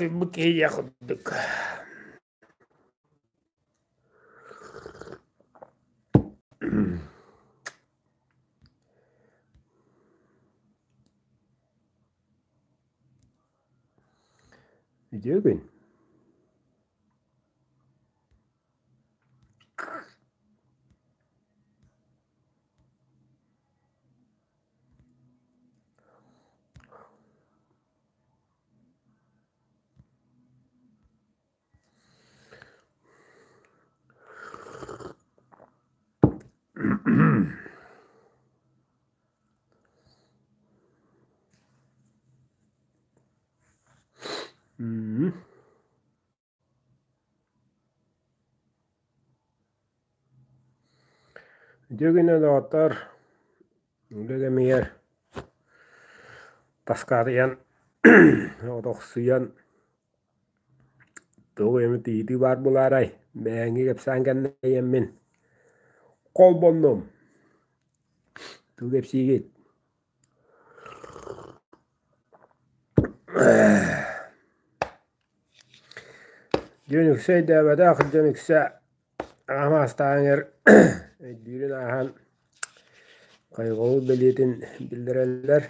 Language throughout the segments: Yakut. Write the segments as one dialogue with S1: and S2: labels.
S1: Бу киһиэхэ курдук. Үтүө күн. Үтүө күнү доҕоттор, үлэ кэмигэр таскаатыйан, отохсуйан туох эмит ыйытыы баар буолаарай, бэйэҥҥи кэпсээн кэннэйэммин холбоннум. Тугу кэпсиигит? Дьон үксэ өйдөөбөтөх, дьон үксэ аҕам аастааҕыҥар өйдүүрүн ааһан хайҕабыл бэлиэтин биллэрэллэр.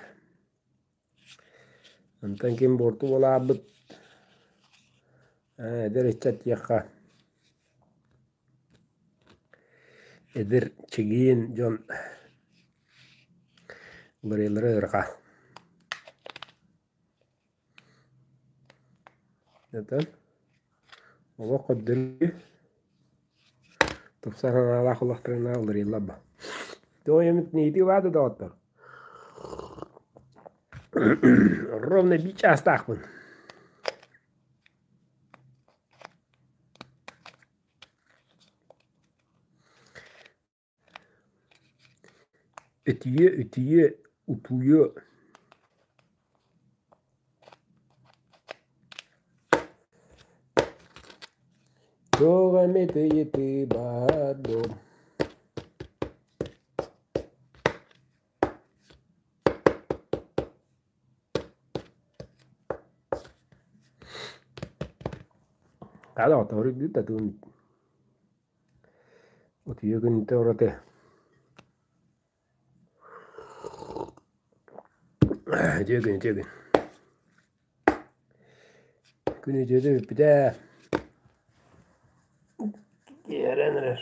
S1: Онтон ким буорту буолаабыт эдэр ыччат диэххэ эдэр чэгиэн дьон уларыйаллара ыарахан. Оттон олох көрдөрүү тупсар санаалаах улахтарына уларыйаллар бо. Тоҕо эмит иитии баата доҕоттор. Ровно биир чаастаахпын. Өтүйүө, үтүйүө, утуйуо Туох эмит ыйытыы баар дуо? Хала оторуйдуу да туун Утуйа күнтэ ураты Үтүө күн, үтүө күн. Күн үтүөтэ бүппүтэ. Киэрэн эрэр.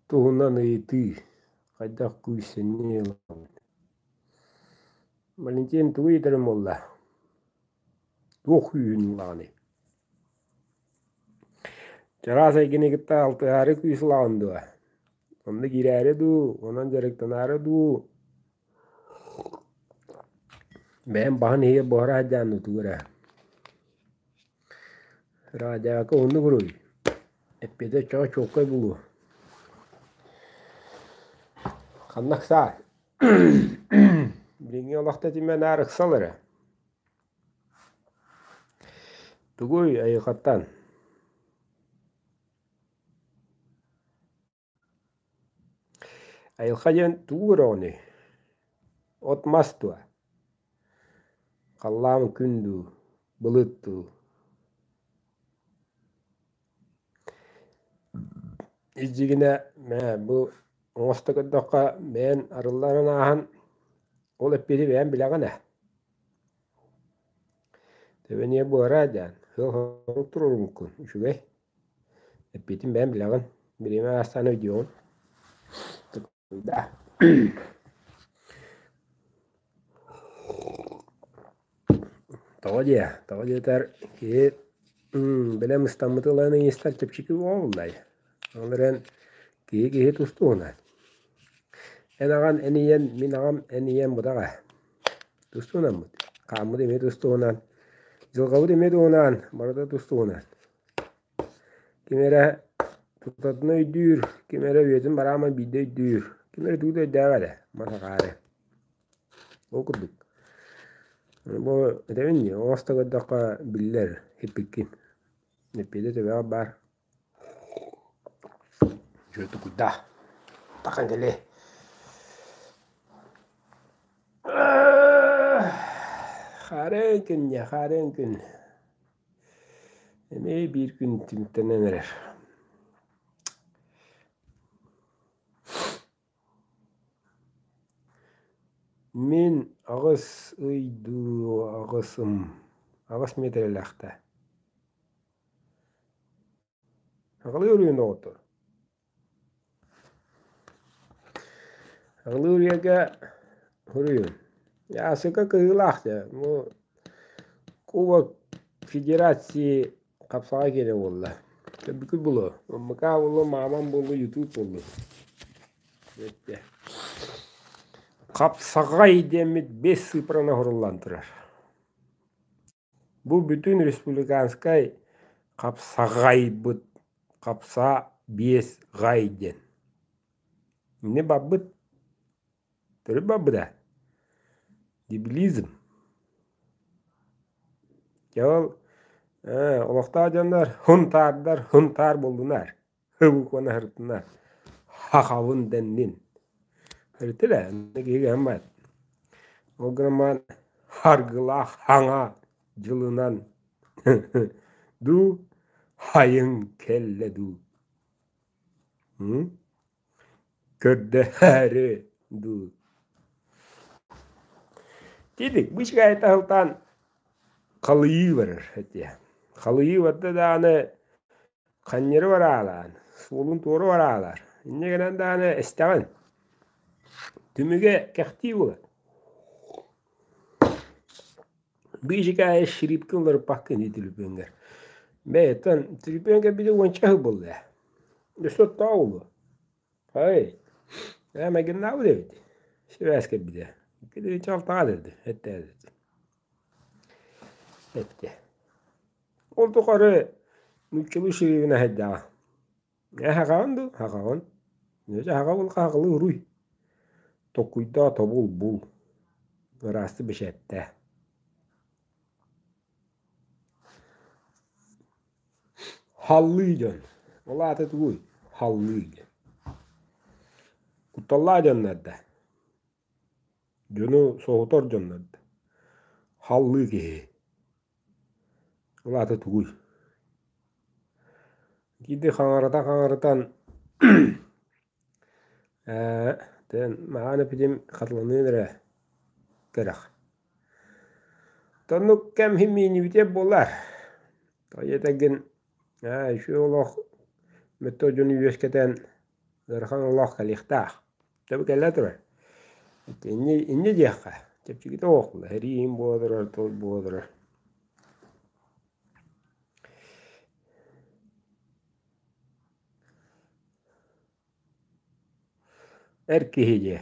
S1: Туһунан ыйытыы: хайдах күүс-сэниэ ылаҕын? Валентин тугу ыйытарым буолла? Туох күүһүн ылаҕыный? Чараас эйгэни кытта алтыһаары күүс ылаҕын дуо? Онно киирээри дуу, онон дьарыктанаары дуу? Бэйэм баһын иһигэр буһара сылдьан дуу тугу эрэ. Радиака оннук уруй. Эппиэтэ оччоҕо чуолкай буолуо. Ханна ыксаа? Билиҥҥи олох тэтимэ наар ыксал эрэ. Тугуй айылҕаттан? Айылҕа диэн тугу көрөҕүнүй? От-мас дуо? Халлаан күн дуу, былыт дуу? Ис дьиҥинэ, мэ бу оҥосто көрдөххө, бэйэн арылларын ааһан, ол эппиэти бэйэҥ билэҕин ээ. Төбөнүө буораа диэн, сыал-сорук туруоруммуккун, үчүгэй. Эппиэтин бэйэм билэҕин, бириэмэ аастаҕына өйдүөҕүҥ. Тоҕо диэ, тоҕо диэтэр киһи бэлэм ыстаммыты ылан ыйыстар чэпчэки буоллай. Ол эрэн киһи киһи тус-туһунан. Эн аҕан, эн ийэн, мин аҕам, эн ийэм быдаҕа. Тустуунаммыт. Хааммыт эмиэ тустуунан. Дьылҕабыт эмиэ туһунан, барыта тустуунан. Ким эрэ тутатына өйдүүр, ким эрэ үйэтин бараама биирдэ өйдүүр, ким эрэ тугу да өйдөөбөт эрэ, мас акаары. Ол курдук. Бу этэбин дии, оҥосто көрдөххө биллэр хиппиккин. Эппиэтэ төбөҕөр баар. Дьүө тукуйдаа. Тахан кэлиэ. Хаарыан күн дьэ, хаарыан күн. Эмиэ биир күн түмүктэнэн эрэр. Мин аҕыс ый дуу аҕысым, аҕыс миэтэрэлээхтэ. Аҕалыы уруйун доҕоттор. Аҕалыы уруйга уруйун. Ясыка кыһыылаах дьэ. Бу Кубок Федерации хапсаҕай киэнэ буолла. Көрбүккүт буолуо. МК буоллун, маамам буоллун, Ютуб буоллун. Хапсаҕай диэммит биэс сыыппараны оһоруллан турар. Бу бүтүн республиканскай хапсаҕайбыт хапса биэс ҕай диэн. Инньэ барбыт, төрүт барбыта. Дебилизм. Дьэ ол олохтоох дьоннор хунтаардар хунтаар буоллунар. Һы уонна һырыттынар. Хахабын дэннин. Һырыттыра, киһи гаммат. Ол гынан харгылаах хаҥа дьылынан дуу хайыҥ кэллэ дуу көрдөһөөрү дуу Тидик бу таһылтаан халыйыы барар этиэ. Халыйыы барда даҕаны ханньары бараалаан, суолун туора бараалаар. Инньэ гынан даҕаны эстэҕин. Түмүгэ кэхтии буолар. Биичикээйи шрипкин уларыппаккын дии түлүпүөҥҥэр. Бэйэттэн түлүпүөн кэлбитэ уонча сыл буолла ээ. Өссө оттоох буолуо. Ай, ээ майгыннаабыт эбит. Сибээс кэлбитэ. Икки алтаҕа дэрди, эттээдит. Эттэ. Ол тухары нууччалыы шрибин аһайдаҕа. Ээ хаҕаҕын дуу? Хаҕаҕын. Дьэ хаҕабыл хаҕылыы уруй. Токуйдаа тобул бул. Ыраасты бэчээттээ. Халлыы дьон. Ол аата тугуй? Халлыы диэн. Кутталлаах дьоннор да. Дьону соһутар дьоннор да. Халлыы киһи. Ол аата тугуй? Киирди хаҥарытан-хаҥарытан ээ тэн маҕан эпитим хатыланыан эрэ кэрэх. Тоннук кэм иһин буоллар. Тоҕо ээ үчүгэй олох мөттө дьону үөскэтэн ыарахан олох кэлиэхтээх. Төбө кэлэ турар. Инньэ инньэ диэххэ чэпчэкитэ суох сэрии иһин буола турар, тыл буола турар. Эр киһи диэ.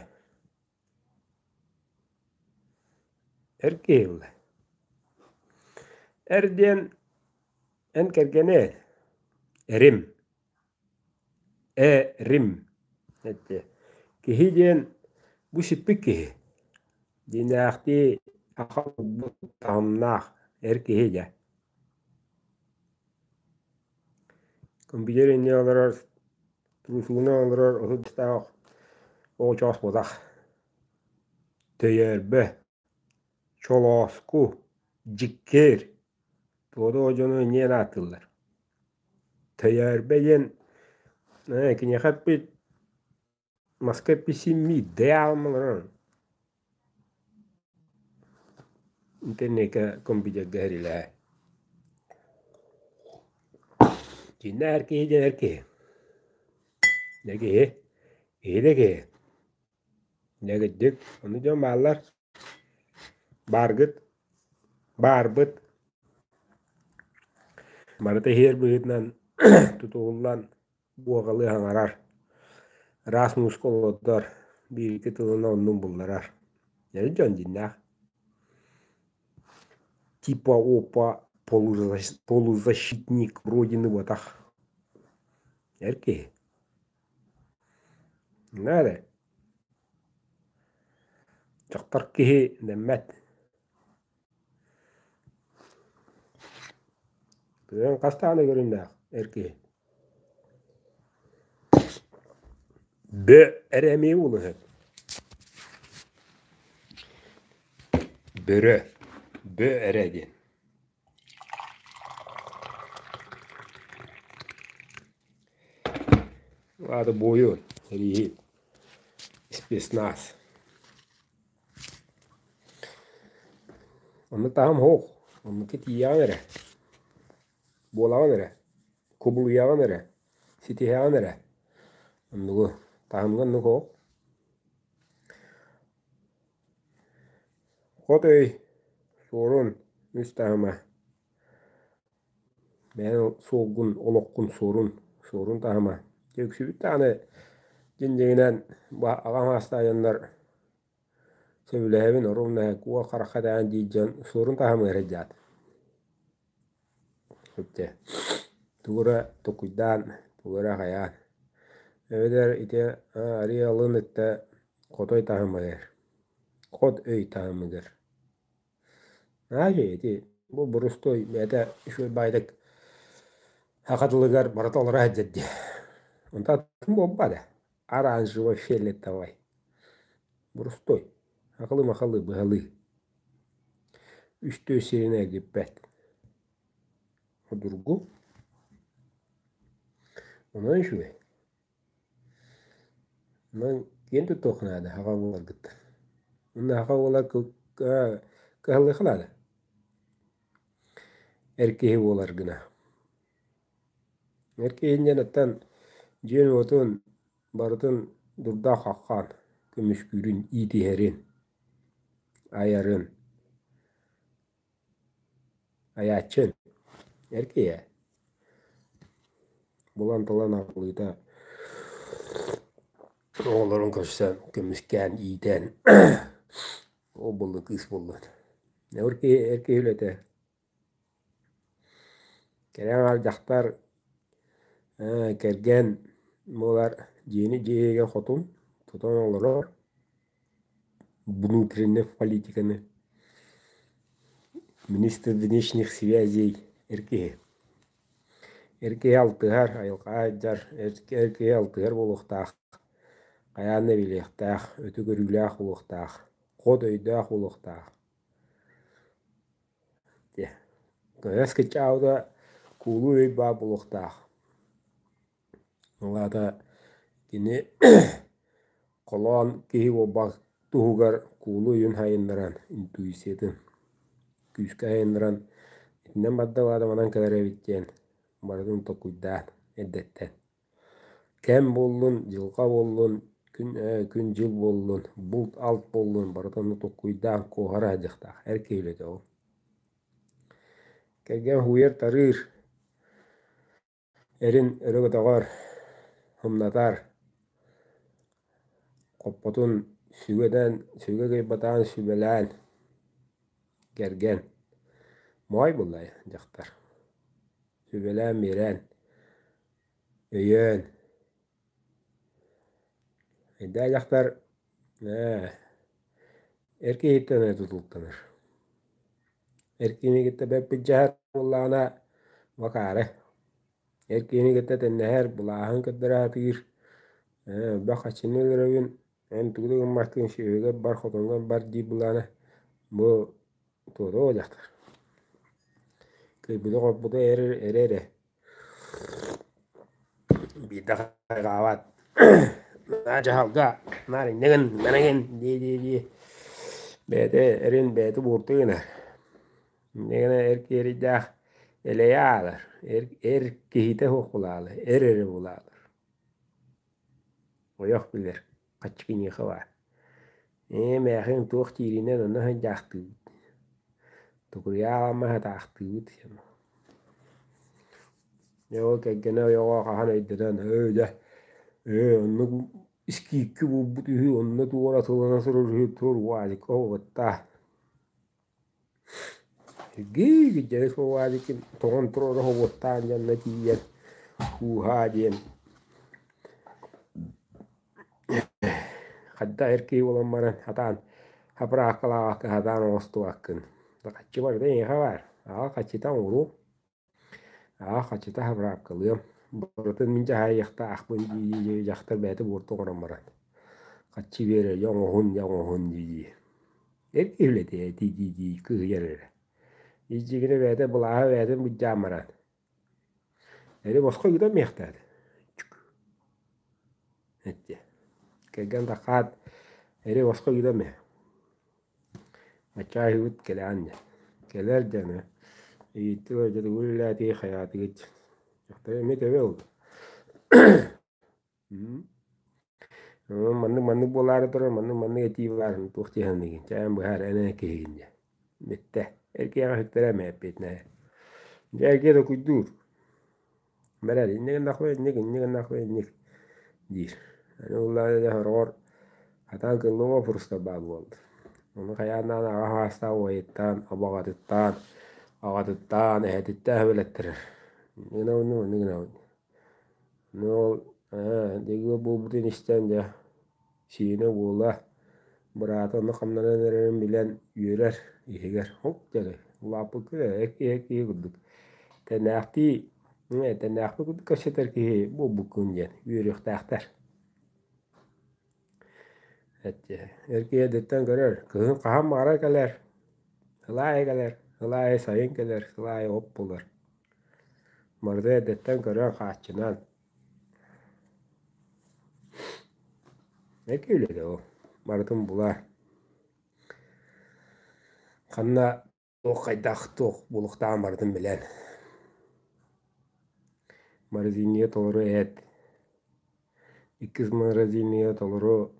S1: Эр киһи ылла. Эр диэн эн кэргэнэ эрим. Эрим эттэ. Киһи диэн бу сиппит киһи. Дьиҥнээхтии аҕалбыт таһымнаах эр киһи дьэ. Компьютер иннигэр олорор, туруусугунан олорор отут оҕочоос буолах. Төйөөрбө, чолооску, дьиккиэр туора дьону инньэ ааттыыллар. Төйөөрбө диэн киниэхэ эппит маска эппит син биирдэ олорон интернеккэ компьютерга эрилээ. Дьиҥнээх эр киһи диэн эр киһи. Дьэ киһи, киһи да киһи. Дьэ кырдьык, ону дьон бааллар. Бааргыт, баарбыт. Барыта иһиэр быһыытынан тутуһуллан буоҕалыы саҥарар, ыраас мууска олордор, Биир-икки тылынан оннун булларар. Эр дьон дьиннээх. Типа опа полузащитник родины буотах. Эр киһи. Наада. Дьахтар киһи дэммэт. Тыаҥ хас даҕаны көрүҥнээх эр киһи. Бө эрэ эмиэ улаһыт. Бөрө, бө эрэ диэн. Аата буойун, эрииһит, спецназ. Онно таһым суох, оннукка тиийэҕин эрэ, буолаҕын эрэ, кубулуйаҕын эрэ, ситиһэҕин эрэ. Оннугу таһымҥа оннук суох. Хот өй, суорун, үс таһыма. Бэйэҥ суолгун, олоххун суорун, суорун таһыма. Дьэ үксүбүт даҕаны дьин-дьиҥинэн бу аҕам саастаах дьоннор Сөбүлэһэбин, оруобуна куо харахха даҕаны диир дьон суорун таһымыгар сылдьаат. Ити тугу эрэ толкуйдаан, тугу эрэ хайаан. Эбэтэр ити арыый алын өттө хотой таһымыгар, хот өй таһымыгар. Наһаа үчүгэй ити бу боростуой бэйэтэ үчүгэй баайдык саха тылыгар барыта олоро сылдьар дии. Онтон атын буолбат ээ. Оранжево-фиолетовай. Боростуой, акылы-махалы быһалыы. Үстүү сирин эргиппэт. Судургу. Онон үчүгэй. Онон киэн туттуохха наада аҕа буоларгыттан. Уонна аҕа буолар кыһаллыахха наада. Эр киһи буолар гына. Эр киһи диэн дьиэн-уотун барытын дурдаах-хаххаан көмүскүүрүн, иитиһэрин, айарын, айааччын эр киһи ээ булан-талан аҕалыыта оҕолорун көрсөн, көмүскээн, иитэн уол буоллун, кыыс буоллун. Эр киһи эр киһи үлэтэ Кэрэ аҥаар дьахтар кэргэн буолар дьиэни дьиэ иһигэр хотун тутан олорор внутренних политиканы министр внешних связей эр киһи. Эр киһи алтыһар, айылҕаҕа сылдьар, эр киһи алтыһар буолуохтаах, хайаан да билиэхтээх, өтө көрүүлээх буолуохтаах, хот өйдөөх буолуохтаах. Дьэ, көһө кыччаабыта куулу өй баар буолуохтаах. Ол аата кини холоон киһи буолбат туһугар куулу өйүн сайыннаран, интуициятын күүскэ сайыннаран итинэн барда баада манан кэлэр эбит диэн барытын толкуйдаан эрдэттэн. Кэм буоллун, дьылҕа буоллун, күн күн-дьыл буоллун, булт-алт буоллун барыта ону толкуйдаан куоһара сылдьыахтаах эр киһи үлэтэ ол. Кэргэн һууйар-тарыыр, эрин өрө көтөҕөр, умнатар, хоппотун сүгэтэн, сүгэ кыайбатаҕын сүбэлээн кэргэн моой буоллаҕа дьахтар сүбэлээн биэрэн Өйөөн. Өйдөөх дьахтар ээ эр киһиттэн эрэ тутулуктанар. Эр киһини кытта бэрт былдьаһар буоллаҕына бакаары. Эр киһини кытта тэҥнэһэр, былааһын көрдөрө сатыыр, ээ элбэх харчыны өлөрөбүн, эн тугу да гыммаккын, сүөһүгэр бар, хотоҥҥор бар диир буоллаҕына бу туора дьахтар. Кыайбыта-хоппута эрэ эрэ Биирдэ хайҕаабат наар дьаһалга наар инньэ гын мэнэ гын дии-дии бэйэтэ эрин бэйэтэ буорту гынар. Инньэ гынан эр киһиэридээх элэйэ аалар, эр эр киһитэ суох булаалар, эр эрэ булаалар. Ойох билэр, хаччы киниэхэ баар. Ээ мээхин туох дииринэн онно сылдьаахтыыбыт. Токуйаама сатаахтыыбыт Дьэ ол кэргэнэ ойоҕо хаһан өйдөнөн, ээ дьэ, ээ оннук Искиикки буолбут үһү, онно туора тыллана турар үһү, тур Вадик оҕуттаа. Гии дьэрис Вадикин тоҕон турар оҕуттаан дьонно тиийэн кууһаа диэн хайда эр киһи буолан баран хатаан хапырааккалаабакка хатаан оҥостубаккын. Хаччы барыта эйиэхэ баар. Аҕа хаччыта оҥоруом. Аа, хаччыта хабыраапкалыам, барытын мин дьаһайыахтаахпын дии-дии дьахтар бэйэтэ буорта оҥорон баран, хаччы биэрэр, дьэ оҥоһун, дьэ оҥоһун дии-дии. Эр киһи үлэтэ этии дии-дии кыыһыйар эрэ. Ис дьиҥинэ бэйэтэ былааһы бэйэтин былдьаан баран, эри босхо ыытан миэхтээн эттэ. Кэргэн таххаат, эри босхо ыытан мэ. Аччаайыбыт кэлэҕин дьэ, кэлэр дьоно ыйыттылар дьэ тугу үлэлээтигит хайаатыгыт дьахтар эмиэ төбө ылла маннык маннык буолаары турар маннык маннык этии баар туох дии саныыгын чээн быһаар эн эрэ киһигин дьэ бүттэ эр киһиэхэ сүктэрэ эмэ эппиэтинэһэ дьэ эр киһи толкуйдуур Бэрээр инньэ гыннахпына инник, инньэ гыннахпына инник диир. Аны ыллаан эрэ сороҕор хатаан кыллыма фурста баар буолла. Ону хайаан даҕаны аҕа саастаах убайыттаан, абаҕатыттаан, аҕатыттаан, эһэтиттэн сөбүлэттэрэр. Инньэ гынабын дуу, маннык гынабын. Аны ол ээ дьөгүөр буолбутун истэн дьэ сиэнэ уола быраата онно хамнанан эрэрин билэн үөрэр иһигэр хоп диэн улааппыккын эрэ эр киһи эр киһи курдук тэнээхтии тэнээхпит курдук кэпсэтэр киһи буолбуккун диэн үөрүөхтээхтэр. Эр киһи эрдэттэн көрөр, кыһын хаһан баҕарар кэлэр, сыл аайы кэлэр, сыл аайы сайын кэлэр, сыл аайы от булар. Барыта эрдэттэн көрөн хааччынан Эки үлэтэ ол, барытын булар. Ханна туох хайдах туох булуохтааҕын барытын билэн. Морозильнига толору эт, иккис морозильнига толору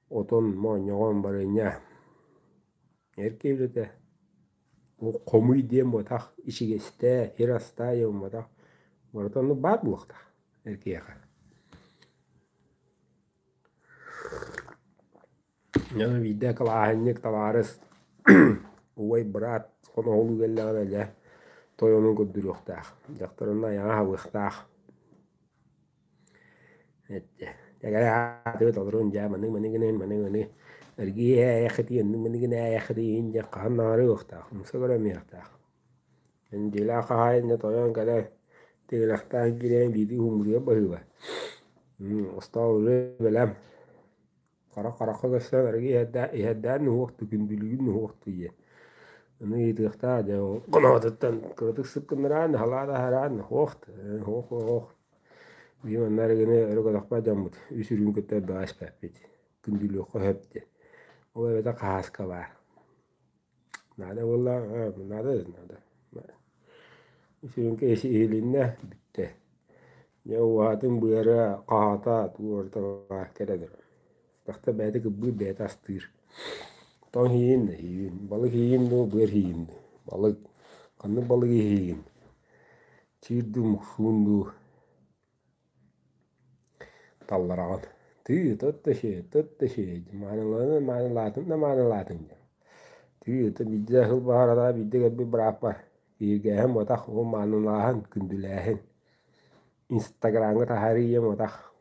S1: отон, моонньоҕон, барыанньа. Эр киһи үлэтэ хомуй диэн буотах, ичигэстээ, сир астаа диэн буотах, барыта оннук баар буолуохтаах эр киһиэхэ. Дьоно биирдэ кылааһынньык табаарыс убай быраат хоноһолуу кэллэҕинэ дьэ тойонун көрдөрүөхтээх, дьахтар онно айаҕа аһабыахтаах. Эттэ толорун дьэ маны маны гынан маны маны эргийээйэххитий оннук маны гынээйэххитий диэн хаһан наҕарыы уохтаах умса көрөмүөхтээх. Дьиэлээх хаһаайын дьэ тойон кэлэн тигинэхтээн киирэн биирдии уһуҥҥутугар баһыыба. Остуол ырыа бэлэм. Харах харахха көстөн арыгы иһэрдээн уһуохтуу күндүлүүгүн уһуохтуу диэн. Ону ыйытыахтаах дьэ ол хоноотуттан кыратык сып гыннараан халаат аһараан уһуох уһуох уһуох. Биһи манна арыгыны өрө көтөхпөт дьоммут үс үрүҥ кытта элбэҕи испэппит. Күндүлүөххэ сөп диэн. Ол эбэтэр хаһааска баар. Наада буолла наада наада. Үс үрүҥкэ иһилиннэ бүттэ. Дьэ уһаатын быара хаһаата туруорта кэлэ турар. Тахта бэйэтэ кырбыыр бэйэтэ астыыр. Тоҥ иһиин да иһиин, балык иһиин дуу, быар иһиин дуу. Балык ханнык балыгы иһиигин? Чиир дуу, муксуун дуу таллараҕын. Тыы, тут да сиэ, тут да сиэ, маанылаатын маанылаатын да маанылаатын диэн. Тыы, это биирдэ сыл баһарара биирдэ кэлбит бырааппар киһиргээһин буотах, ол маанылааһын, күндүлээһин. Инстаграмҥа таһаарыы ийэм буотах.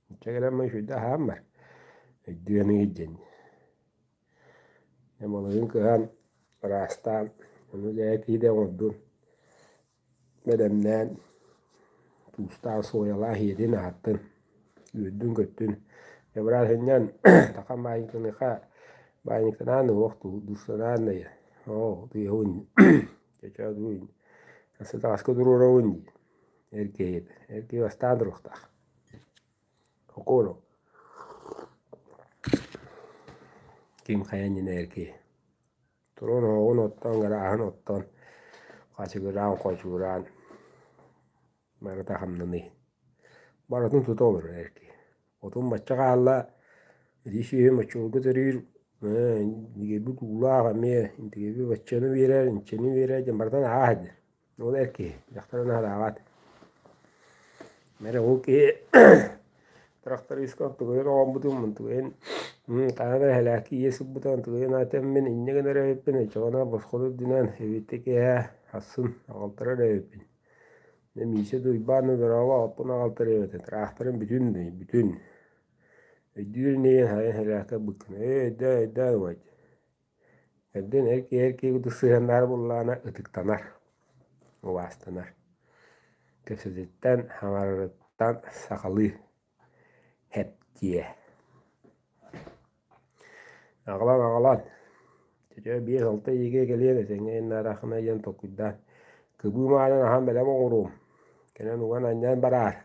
S1: Чэ кэлэн үчүгэйдик аһаан бар. Өйдүөн диэн. Балыгын кыһан, ыраастаан, ону дьэ киһи да оҥордун. Бэлэмнээн, туустаан, суойалаан иһиэтин аһаттын, үөрдүн-көттүн. Дьэ быраас инньэн тахан баанньыкыныха баанньыкынаан уох душтанаан да оо тыйабын чэ дуу сытаҕаска туруорабын дии эр киһи эр киһи бастаан туруохтаах. Окуону ким хайа иннинэ эр киһи Туран оһоҕун оттон, гарааһын оттон, хачыгыраан-хочугураан барыта хамнаный. Барытын тута олорор эр киһи. Отун бачча хаалла, ити сүөһү мочуолга төрүүр, индигирбит уулаах эмиэ, индигирбит баччаны биэрэр, инчэни биэрэр диэн барытын ааһа сылдьар. Ол эр киһи, дьахтар ону аһараабат. Мэрэ ол киһи Трактористка онтугайын оҕоммутун мунтугайын хаһан эрэ һэлээкки ийэ сылбыта онтугайын аатыаммын инньэ гынар эбиппин оччоҕуна босхону үрдүнэн эбиттэ киэһэ ахсын аҕалтарар эбиппин. Дьэ Миисэ да Уйбаан да дорообо оппун аҕалтарыам этэ тыраахтарым бүтүн бүтүн. Өйдүүр инигин хайан һэлээккэ ылбыккын ээ өйдөө өйдөө убай. Эрдин эр киһи эр киһи курдук сыһыаннаһар буоллаҕына ытыктанар, убаастанар. Кэпсэтиттэн, саҥарарыттан сахалыы һэптиэ. Аҕалан аҕалан, чэ 5-6 ыйга кэлиэн этэҥҥэ иннаатаххына диэн толкуйдаан, кыбыы маанан аһан бэлэм оҥоруом, кэлэн уган анньан бараар,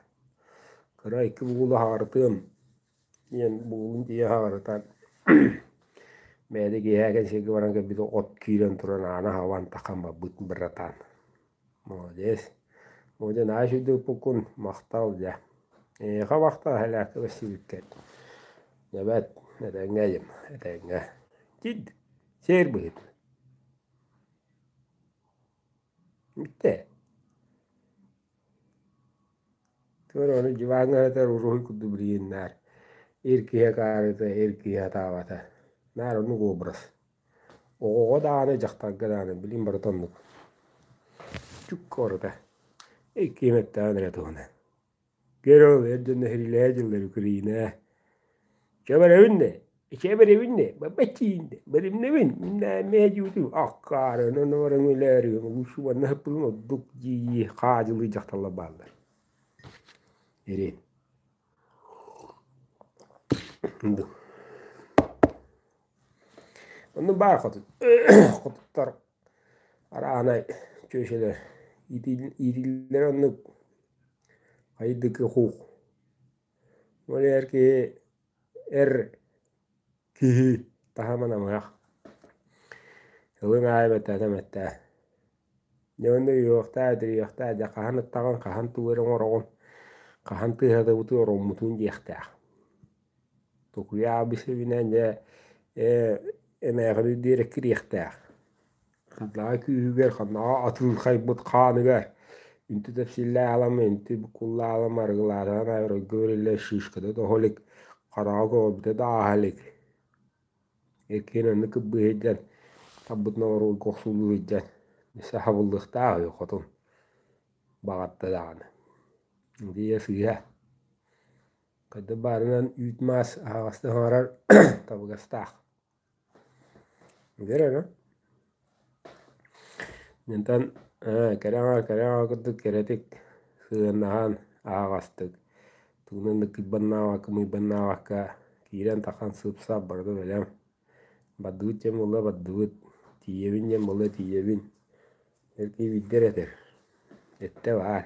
S1: кыра икки бугулу хаҕырытыам диэн бугулун тиийэ хаҕырытан бэйэтэ киэһэ кэнсиэргэ баран кэлбит от киирэн туран аана хабан тахан барбыт братан. Молодец. Оо дьэ наһаа үчүгэйдик ыппыккын махтал дьэ. Эйиэхэ махтал һэлээккэ бэссибиккэр. Дьэбэт, этэҥҥэ дьим, этэҥҥэ. Тид, сиэр быһыытынан. Бүттэ. Туора ону дьыбааҥҥа сытар уруһуй курдук билигин наар эр киһи акаарыта, эр киһи сатаабата. Наар оннук образ. Оҕоҕо даҕаны, дьахтарга даҕаны билигин барыта оннук. Чукка барыта. Икки эмэттэҕин эрэ туһунан. Көр ол эр дьонно сэриилэһэ дьыллар Украина. Чэ барабын да, чэ барабын да, бабачиин да, барымнабын, миннээмэ дьууту, аккаарынан баран үлээригин, лучше манна сыппытын ордук дии хаадьылыы дьахталлар бааллар. Эрин. Онно баар хотут хотуттар арааһынай чүөчэлэр иитиллэр оннук хайдык хух. Ол эр киһи эр киһи таһыма намыһах. Ылын аайы бэттээтэ мэттээ. Дьэ онно үһүөхтээ, үтүрүйүөхтээ, дьэ хаһан ыттаҕын, хаһан тугу эрэ оҥороҕун, хаһан тыаһатабытын, ороммутун диэхтээх. Токуйаабыс эбинэн дьэ эмээхини диэри кириэхтээх. Ханнаҕа күүһүгэр, ханнаҕа атыырхайбыт хааныгар үнтү тэпсиллээ аламы, үнтү буккуллаа аламы арыгылаатаҕын аайы оройго бэриллэр шишката да оһо илик, хараҕа көҕөрбүтэ да ааһа илик. Иккиэн оннук кырбыы сылдьан, талбытынан оруолга охсуллуу сылдьан, өссө хабыллыахтаах үһү хотун баҕарда даҕаны. Ити сыыһа. Хайдах баарынан үүт-маас аһаҕастык саҥарар табыгастаах. Билэр эрэ. Онтон кэрэ аҥаар кэрэ аҥаар курдук кэрэтик сыһыаннаһан аһаҕастык тугунан да кыйбаннаабакка мыйбаннаабакка киирэн тахсан сып-сап барыта бэлэм. Бардыбыт диэн буолла бардыбыт, тиийэбин диэн буолла тиийэбин. Эр киһи биирдэ эрэ этэр, эттэ баар.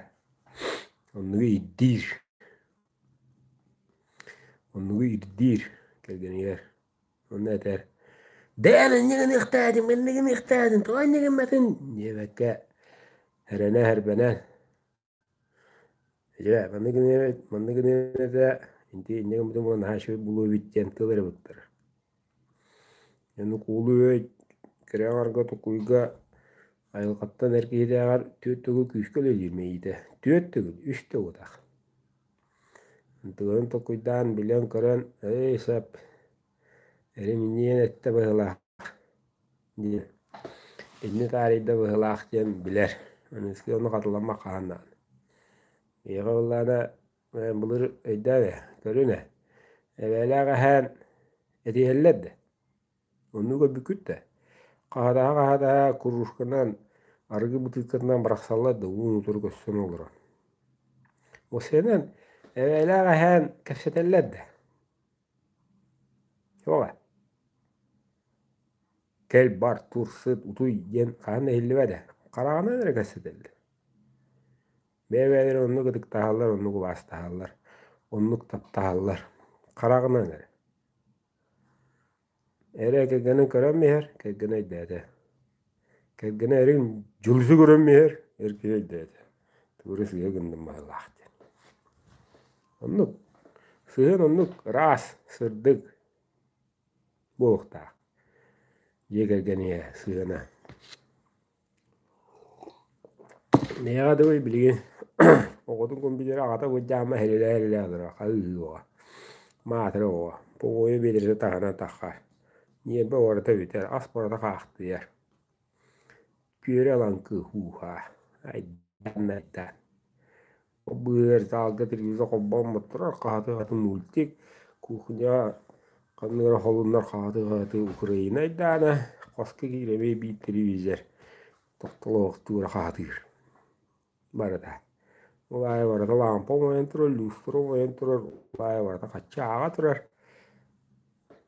S1: Оннугу ирдиир. Оннугу ирдиир кэргэнигэр. Онно этэр: «Дээн инньэ гыныахтаатым, манна гыныахтаатым, тоҕо инньэ гымматын?» диэбэккэ эрэнэ-эрбэнэн «Дьэ, манна гыныам манна гыныам этэ, инти инньэ гыммытым буолан наһаа үчүгэй буолуо эбит» диэн тыл эрэ быктарар. Ону куулу үөй кэрэ аҥарга токуйга айылҕаттан эр киһитээҕэр түөрт төгүл күүскэ үлэлиир мэйиитэ. Түөрт төгүл, үс төгүл утах. Ынтыгарын толкуйдаан, билэн-көрөн, «Эй, сөп, эрим инньиэн эттэ быһыылаах» диэн, иннэ таарыйда быһыылаах диэн билэр. Аныгыскы ону хатыламмат хаһан даҕаны. Ийэҕэ ыллаана былыр өйдөөн ээ, көрүн ээ, эбээлээх эһээн этиһэллэр да Оннук өлбүккүт да, хаһытаһа-хаһытаһа кружканан, арыгы бытыыккатынан бырахсаллар да уун утары көстөн олорон. Осенэн эбээлээх эһээн кэпсэтэллэр да. Суоҕа. Кэл бар, тур, сыт, утуй диэн хаһан да иһиллибэт ээ. Хараҕынан эрэ кэпсэтэллэр. Бэйэ-бэйэлэрин оннук ытыктаһаллар, оннук убаастаһаллар, оннук таптаһаллар. Хараҕынан эрэ. Эрэ кэргэнин көрөн иһэр, кэргэнэ өйдөөтө. Кэргэнэ эрин дьулусу көрөн иһэр, эр киһи өйдөөтө. Тугу сыыһа гынным быһыылаах диэн. Оннук. Сыһыан оннук ыраас, сырдык буолуохтаах. Дьиэ кэргэн ийэ сыһыана. Миэхэ дылы билигин оҕотун компьютера аҕата былдьаама эрилээ-эрилээ олорор, хаһыы-ыһыы оҕо. Маатыра оҕо, Поҕуойу биэдэрэтэ таһынан таххар, ньиэрбэ барыта бүтэр, ас барыта хаахтыйар. Күөрэ ылаҥкы һуу-һаа, айдаан-айдаан. Ол быыһыгар залга телевизор холбоон турар, хаһыаты мультик, кухня ханнык эрэ холуннар хаһыаты Украина айдаана, хоско киирэмий биир телевизор тохтолоохтуура хаһытыыр барыта. Ол аайы барыта лаампа умайан турар, люстра умайан турар, ол аайы барыта хаччы ааҕа турар.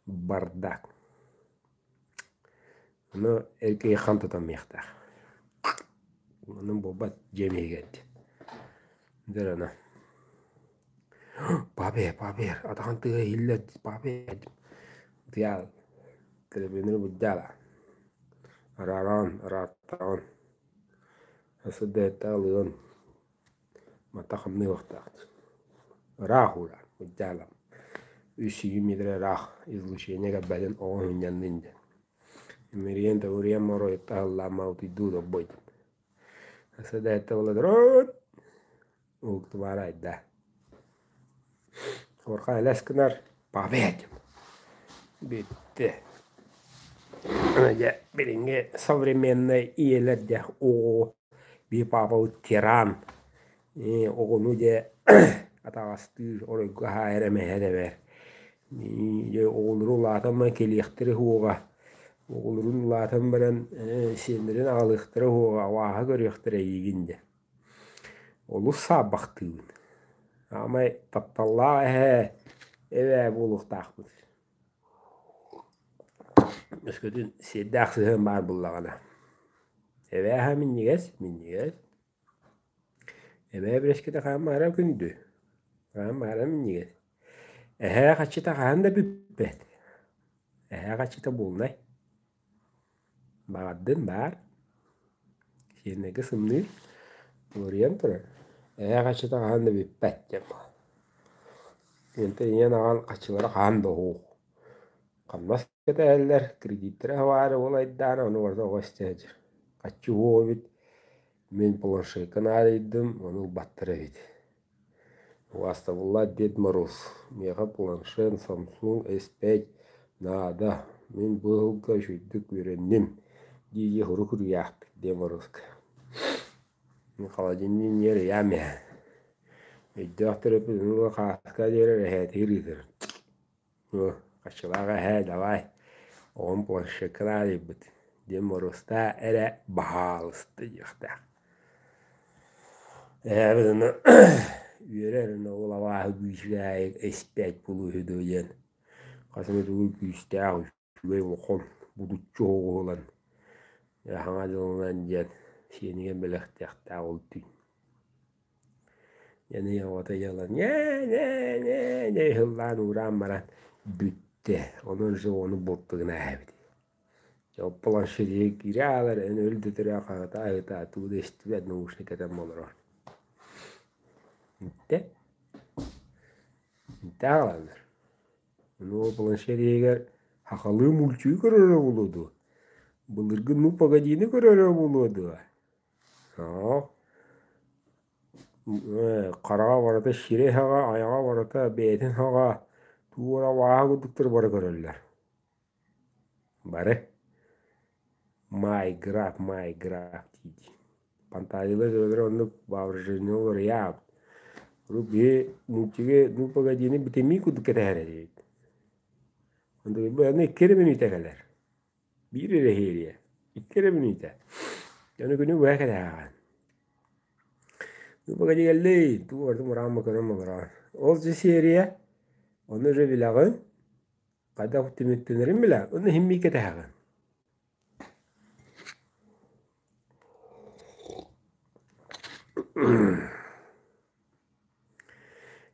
S1: Бардак. Ону эр киһи хам тутаммыахтаах. Онон буолбат дьиэм иһигэр диэн. Дьэ аны Папе, папе, атаҕын тыаһа иһиллэр, папе Тыал, телевизоры былдьаала. Араараан, араартаҕын. Сырдыһыттаах ылыан мата хамныахтаах ыраах уураан былдьаалам үс сүүс миэтэрэ ыраах излучение кэлбэтин оҕо уһунньаннын диэн имэрийэн төгүрүйэн моруойуттан аһыллаама утуйдуу доббой сырдыһытта буола туран уһуктубаары айда Уорхан элэс гынар папа бүттэ дьэ билиҥҥи современнай ийэлэр дьэ оҕо биир паапабыт тиран оҕону дьэ атаҕастыыр оройго хаайар эмэһэ тэбэр дьэ оҕолору улаатан баран кэлиэхтэрэ суоҕа оҕолорун улаатан баран сиэннэрин аҕалыахтара суоҕа абааһы көрүөхтэрэ эйигин дьэ Олус саарбахтыыбын. Аамай тапталлаах эһээ, эбээ буолуохтаахпыт. Өскөтүн сиэрдээх сыһыан баар буоллаҕына. Эбээ аһа минньигэс, минньигэс. Эбээ бэрэскитэ хаһан баҕарар күндү, хаһан баҕарар минньигэс. Эһээ хаччыта хаһан да бүппэт. Эһээ хаччыта буолунай. Баҕардын баар, сиэннэргэ сымныыр, уларыйан турар, ээ хаччыта хаһан да бүппэт диэн буолар. Онтон ийэн аҕаҥ хаччылара хаһан да уһуух. Хамнас кэтэһэллэр, кредиттэрэ аһаары ол айдаана ону барыта оҕо истэ сылдьар. Хаччы уһуох эбит, мин планшекка наадыйдым, ону ылбаттар эбит. Убаастабыллаах Дед Мороз, миэхэ планшет Samsung S5 наада, мин бу ыһылга үчүгэйдик үөрэнним, дии-дии сурук суруйаахтык Дед Морозка. Холодильник ньиэр ыйаам иһэ. Өйдөөх төрөппүт ону хааска диэри эһээтигэр ыытар. Хаччылаах эһээ давай, оҕом планшекка наадыйбыт, диэн боруостаа эрэ баһаалыста диэхтээх. Эһээбит ону үөрэр уонна ол абааһы күүстээх эспээт буолуо үһү дуо диэн хас эмэ тугу күүстээх үчүгэй улахан будуччу оһоҕу ылан хаҥа дьылынан диэн сиэнигэр бэлэхтиэхтээх ол түүн. Дьэ оҕото дьэ ылан ньээ-ньээ-ньээ ыһыллаан уураан баран бүттэ. Онон же ону бултугуна эһэбит. Дьэ ол планшетигэр киирэ хаалар, эн өл да төрөө хаһытаа-хаһытаа тугу да истибэт наушник кэтэн олорор. Бүттэ. Бүттэ аҕаланнар. Ону ол планшет иһигэр сахалыы мультигы көрөрө буолуо дуо? Былыргы ну погодины көрөрө буолуо дуо? Суох. Хараҕа барыта сирэй хаҕа, айаҕа барыта бэйэтин хаҕа, туора абааһы курдуктар бары көрөллөр. Бары. Майграф, Майграф дии-дии. Фантазиялар төбөлөрө оннук воображение уларыйаабыт. Урут биһи мультигы ну погодины бүтэмии курдук кэтэһэр этибит. Аны икки эрэ мүнүүтэ кэлэр. Биир эрэ иһиэриэ, икки эрэ мүнүүтэ. Дьону күнү быһа кэтэһэҕин. Ну погоди кэллий, тугу барытын мураан көрөн олороҕун. Ол же серия, ону уже билэҕин, хайдах түмүктэнэрин билэҕин, ону иһин мии кэтэһэҕин.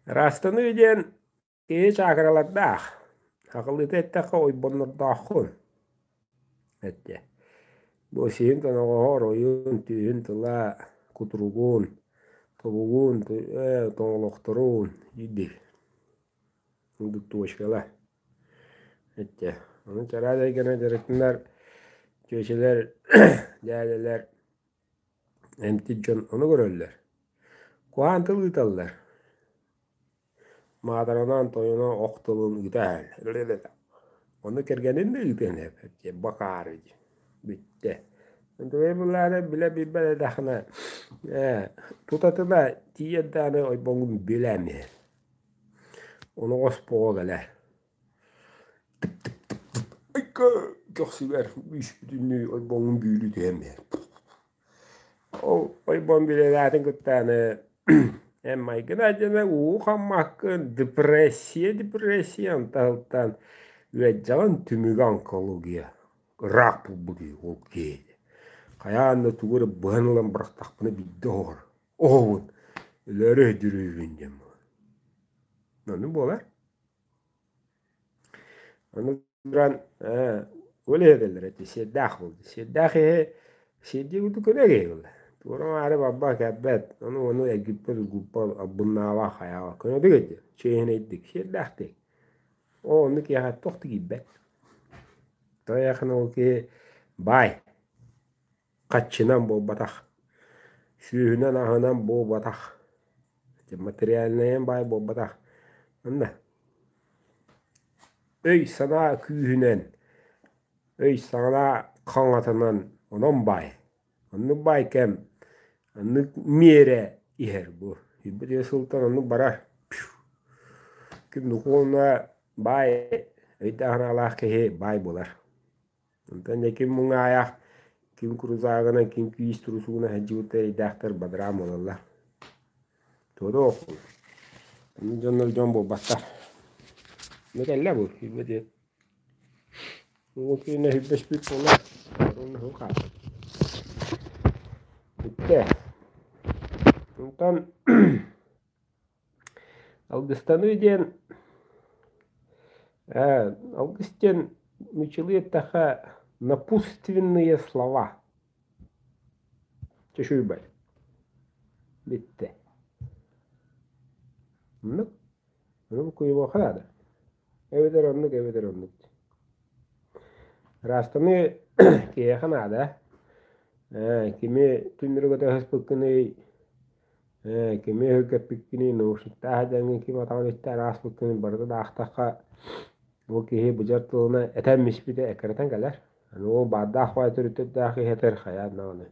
S1: Ыраастаныы диэн Киһи чаакыралардаах, аҕылыыта эттэххэ ойбоннордооххун эттэ. Бу сиһин тоноҕоһо оройун, түөһүн тыла, кутуругун, тобугун, тоҥолохторун диир точкала эттэ. Ону чараас эйгэнэн дьарыктанар чүөчэлэр, дьээдэлэр эмтиир дьон ону көрөллөр. Куһаҕан тыл ыыталлар. Маатаранан тойоно ох тылын ыыта иһэр. Ону кэргэнин да ыытыан сөп бакаары бүттэ. Онтугай булаары билэ билбэт эдэххинэ ээ тутатына тиийэн даҕаны ойбоҥҥун билээн иһэр. Оноҕос буола кэлэр. Көхсүгэр бүүс-бүтүннүү ойбоҥҥун бүүлүү түһэн биэр. Ол ойбон билэлээтин кытта аны эн майгына дьэбэ уу хаммаккын депрессия депрессия онтон ыалдьаҕын түмүгэ онкология ыраах булбут ол киһи хайаан да тугу эрэ быһан ылан бырахтахпына биирдэ оһор оһобун өлөөрү өйдүүрүүбүн диэн буолар ону буолар Аны туран ол иһэтэллэр эти сиэрдээх буолду. Сиэрдээх киһи сиэрдии курдук көнө киһи буолла. Туора-маары барбат кэлбэт, ону ону эргиппэт ургуппат, албыннаабат хайаабат. Көнөтүк этэ, чиэһинэйдик, сиэрдээхтик. Оо, оннук киһиэхэ туох да киирбэт. Тоҕо диэххинэ ол киһи баай, хаччынан буолбатах, сүүһүнэн-аһынан буолбатах, материальнайынан баай буолбатах. Манна Өй-санаа күүһүнэн, өй-санаа хаҥатынан онон баай. Оннук баай кэм, оннук миэрэ иһэр бу. Ирбит сылтан оннук барар. Ким духуобуна баай, өйдөөх-санаалаах киһи баай буолар. Онтон дьэ ким муҥаайах, ким крузагынан, ким киис трусугунан сылдьыбыт эрэйдээхтэр бадараан буолаллар. Туора оҕоккун. Оннук дьоннор дьон буолбаттар. Бу кэллэ бу, сүүрбэ диэн. Ол киинэ сүүрбэспит буолар. Уонна сыл хаалбыт. Бүттэ. Онтон Алгыстаныы диэн алгыс диэн нууччалыы эттэххэ напутственные слова чешуйбай бүттэ. Оннук. Ону буккуйуохха наада. Эбэтэр оннук, эбэтэр оннук. Ыраастаныы киһиэхэ наада. Кими түннэри көтө сыспыккыный Ээ, кими өһүргэппиккиний, наушниктаах дьаҥҥын ким атаҕын иттэ ааспыккыный барыта да аахтахха, бу киһи быдьар тылына этэн испитэ эккирэтэн кэлэр. Аны ол баардаах баай төрүттэрдээх киһи этэр хайаан даҕаны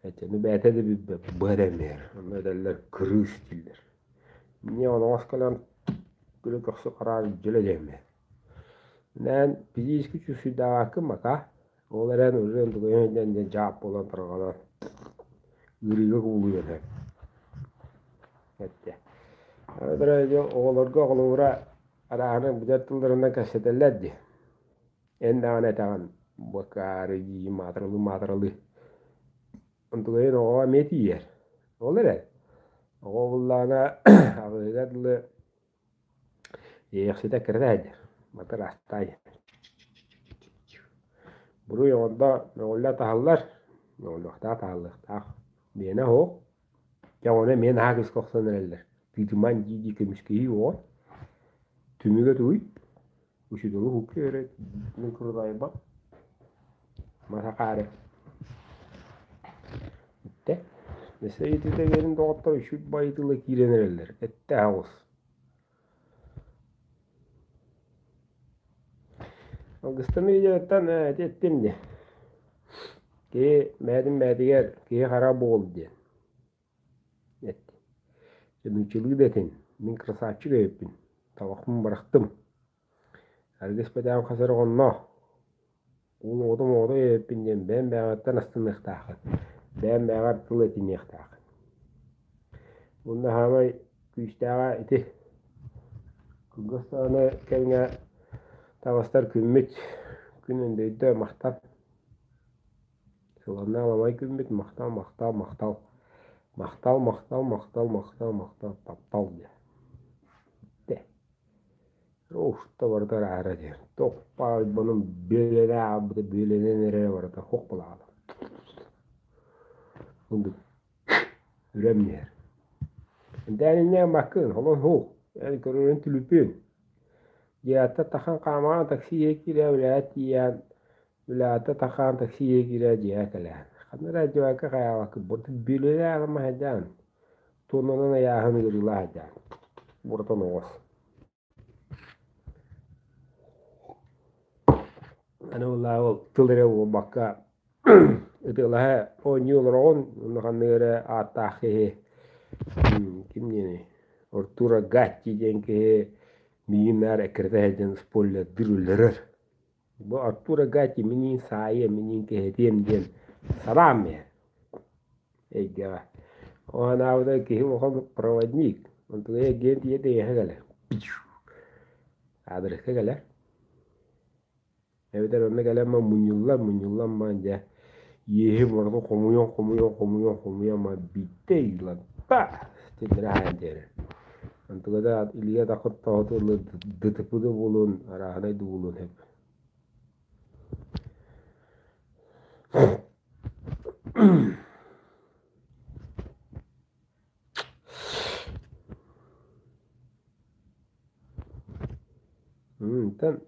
S1: этини бэйэтэ да билбэт быһа дэммиэр. Онно этэллэр кырыыс дииллэр. Эмиэ оноҕос кэлэн күлэ көхсү хараан дьөлө диэммиэр. Нээн физически чувствуйдаабаккын пока Ол эрэн уже тугуйан диэн дьаап буолан тарҕанан ыарыыга кубулуйан сөп эттэ. Оҕолорго холобура арааһына быдьар тылларынан кэпсэтэллэр дии. Эн даҕаны этэҕин бакаары дии маатыралыы-маатыралыы. Онтугайын оҕоҕо эмиэ тиийэр. Ол эрэн оҕо буллаҕына аҕыһыгар дылы Иэйэхситэ кыра сылдьар, матыраастаах Буруй оҥордо мөҕүллэ таһаллар, мөҕүллүөхтээх таһаллыахтаах. Миэнэ суох. Дьэ ону эмиэ наһаа күүскэ охсон эрэллэр. Тыытымаҥ дии-дии көмүскэһии оҕо. Түмүгэ тугуй? Учууталы уһукка эрэ мин курутаайбат. Мас акаары. Бүттэ. Өссө ититэ биэрин доҕоттор үчүгэй баайы тыла киирэн эрэллэр. Эттээх оҕус. Алгыстан видеоттан ити эттим дии. Киһи бэйэтин бэйэтигэр киһи хара буол диэн. Эттим. Нууччалыы да этин. Мин красавчик эбиппин. Табахпын бырахтым. Аргыс бэтээн хас эрэ оҕонно. Уол оҕотум оҕото эбиппин диэн бэйэм бэйэҕиттэн астыныахтааххын. Бэйэм бэйэҕэр тыл этиниэхтааххын. Уонна саамай күүстээҕэ ити. Кылгас даҕаны кэмҥэ таҕыстар күммүт күн өндөйдө махтал. Сыланна аламай күммүт махтал махтал махтал. Махтал махтал махтал махтал махтал таптал диэн. Бүттэ. Уста барыта араара диэн. Тохпаайбаным бүөлэнэ аалбыта бүөлэнэн эрэрэ барыта хуох буолаҕына. Курдук үрэн иһэр. Дээниннээн баккын, холон һуу, эн көрөрүн түлүпүн. Дьиэттэ тахан хаамаҕан такси иһэ киирэ үлэҕэ тиийэн, үлэҕэ тахаан такси иһэ киирэ дьиэҕэ кэлээн. Ханна эрэ дьыбакка хайаабаккын, бурдук бүөлэлээх маһайдаан, туоннанан айааһын ыарыылаах айдаан. Буратан оҕус. Аны буоллаҕа ол тыл эрэ буолбакка ытыалаһа оонньуу олороҕун, онно ханнык эрэ ааттаах киһи ким диэний Артура Гатти диэн киһи миигин наар эккирэтэ сылдьан спойлердыыр өлөрөр. Бу Артура Гатти миниин саайыам, миниин кэһэтиэм диэн санаам иһэр эйгэҕэ. Оһанаабыта киһи улахан проводник, онтугай эргийэн тиийэ тэйиэхэ кэлэр. Аадырыска кэлэр. Эбэтэр онно кэлэн баран мунньуллар, мунньуллан баран дьэ иэһи барытын хомуйан, хомуйан, хомуйан, хомуйан баран биирдэ ыйыллан па тиллэрэ аһаан биэрэр. Онтуга да илиигэ атаххыт тоһутулла ДТП да буолуон, арааһынай да буолуон сөп. Онтон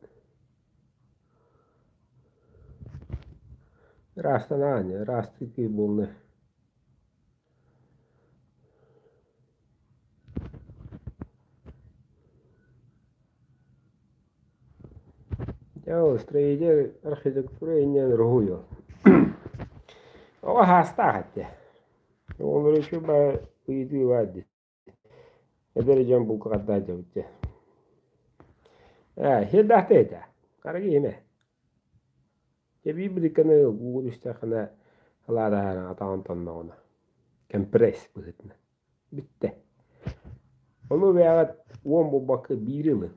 S1: ыраастанаҕын дьэ, ыраастыы киһи буолла. Дьэ ол строитель архитектура иннинэн уруһуйу. Оҕо саастаах этэ. Оҕолору үчүгэй ыйытыы баар дии. Эдэр дьон булкаҕардаах дьабыт дьэ. Ээ, сиэрдээхтэй этэ. Арыгы иһимэ. Дьэ биир быдыкканы ууга түстэххинэ алаадаһараҥ атаҕын тонноҕуна компресс быһыытынан. Бүттэ. Ону бэйэҕит уон буолбакка биири ылын.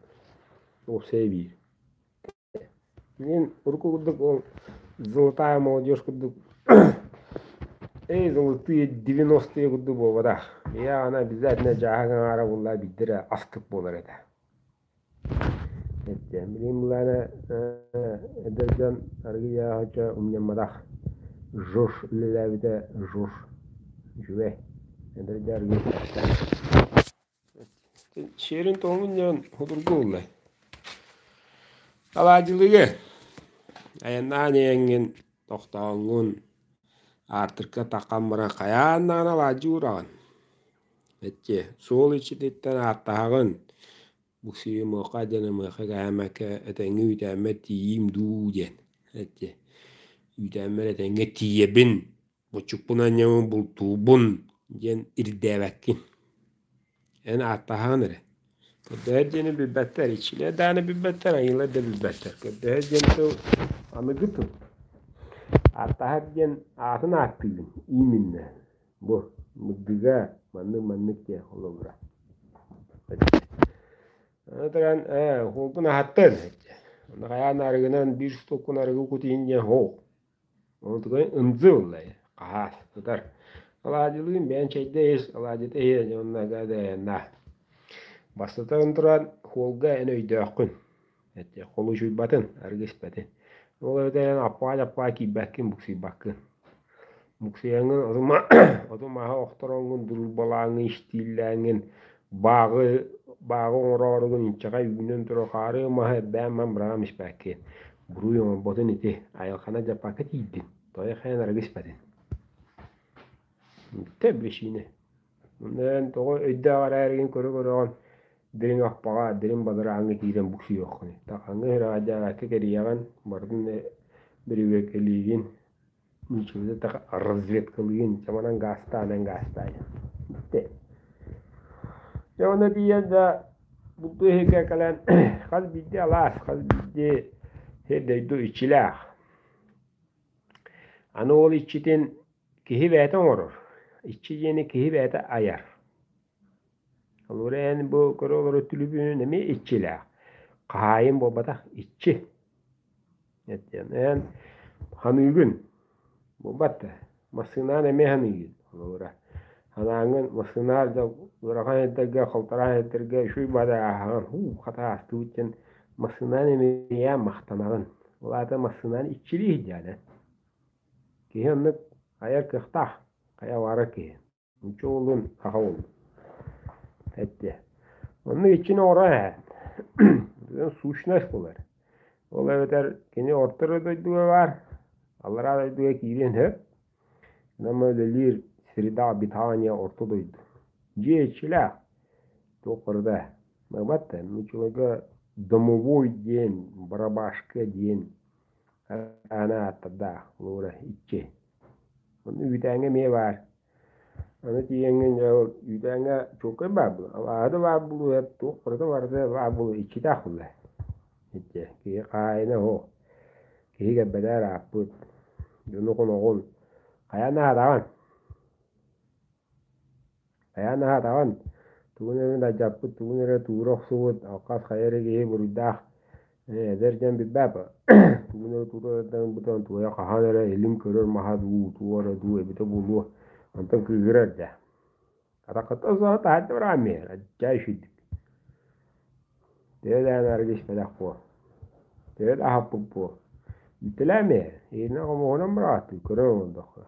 S1: Уопсайа биир. Мин урукку курдук ол золотая молодежь курдук эй золотые девяностые курдук буолбатах. Я она обязательно дьааһык аҥаара буолла биирдэ эрэ астык буолар этэ. Этэ билигин былаана эдэр дьон арыгы дьааһыча умньамматах. Жош үлэлээбитэ Жош үчүгэй. Эдэр дьон арыгы Сиэрин туһун диэн судургу буолла. Алаадьылыгы айаннаан иһэҥҥин тохтооҥҥун аартыкка таххан баран хайаан даҕаны алаадьы уураҕын. Эчи суол иччититтэн ааттаһаҕын, бу сири мыаха диэн ымыаха кэһээмэккэ этэҥҥэ үүтээммэр тиийиим дуу диэн. Эчи үүтээммэр этэҥҥэ тиийэбин Буччукпун анньаммын бултуубун диэн ирдээбэккин. Эн ааттаһаҕын эрэ. Көрдөһөр диэни билбэттэр, иччилэр даҕаны билбэттэр, айыылар да билбэттэр. Көрдөһөр диэн тыл аныгы тыл. Ааттаһар диэн аатын ааттыыгын, именно. Бу мырдыга маннык-маннык диэн холобура. Аны туран, ээ, уолгун аһаттын. Онно хайаан арыгынан биир стоккун арыгы кутуйун диэн һоох. Онтукай ындыы ыллай, хаһаас, сытар. Алаадьылыын бэйэҥ чэйдэ ис, алаадьыта иһэ уонна на. Бастатан туран, хуолга эн өйдөөххүн, холучуйбатын, арыгы испэтин. Ол эбэтэр эн аппаа-дьаппаа киирбэккин, буксуйбаккын. Буксуйаҥҥын оту-маһы охтороҥҥун, дружбалааҥҥын, истииллээҥҥин, бааҕы бааҕы оҥорооругун инчэҕэй үүнэн турар хаары маһы эрбээн ман быраҕан испэккин. Буруй оҥорботун ити, айылҕаны дьаппакка тиийдин, тоҕо хайан арыгы испэтин. Бүттэ биричиинэ. Онон тоҕо өйдөөх эрээригин көрө-көрөҕүн дириҥ аппаҕа, дириҥ бадарааҥҥа киирэн буксуйуоххунуй. Тахаҥҥа үрэҕэдээбэккэ кэрийэҕин, барытын бирибиэккэлиигин, ничего так разведкалыын, чаманан гаастаанан гаастаайан. Бүттэ. Дьэ онно тиийэн да бултуу иһигэр кэлэн хас биирдии алаас, хас биирдии сир дойду иччилээх. Аны ол иччитин киһи бэйэтэ оҥорор. Иччи диэни киһи бэйэтэ айар. Холобура эн бу көрө олорор түлүпүөнүн эмиэ иччилээх. Хаһаайын буолбатах иччи. Эн ханыыгын буолбат да массыынаан эмиэ ханыыгын холобура ханааңҥын массыынаар да ыарахан эрдэргэ халтараан эрдэргэ үчүгэй баҕайы ааһаҕын һуу хата аастыбыт диэн массыынаан эмиэ махтанаҕын ол аата массыынаан иччилии сылдьаҕын эн киһи оннук айар кыахтаах хайа баҕарар киһи Нуучча уолун, саха уолун эттэ. Онно иччини оҥорон иһэн сущность буолар. Ол эбэтэр кини орто эрэ дойдуга баар, аллараа дойдуга киириэн сөп. Намма үлэлиир среда обитания орто дойду. Дьиэ иччилээх, туох барыта. Бат да, нууччаларга домовой диэн, барабашка диэн. Аана ааттардаах, холобура, иччи. Онно үүтээҥҥэ эмиэ баар. Аны тиийэҥҥин дьэ ол үүтээҥҥэ чуолкай баар буолуо, абааһы да баар буолуо, туох барыта барыта баар буолуо, иччитэх буолла. Иччи, киһи хаһаайына суох, киһи кэлбэтэ ырааппыт, дьону хоноҕун хайа наһаатаҕын, хайа наһаатаҕын, тугун эрэ алдьаппыт, тугун эрэ туура охсубут, алҕас хайа эрэ киһи буруйдаах Эдэр дьон билбэт тугун эрэ тутан туойа хаһан эрэ илим көрөр маһа дуу, туох эрэ дуу эбитэ буолуо, онтон кыыһырар дьэ. Атаххыттан суоҕа таһырдьа бараан биэр, адьаа үчүгдүк. Төһө даҕаны арыгы испэтэх буо, төһө да аһаппыт буо, иитэлээн биэр, иһинэн хомуһунан быраҕаттыы көрөр олордоххо,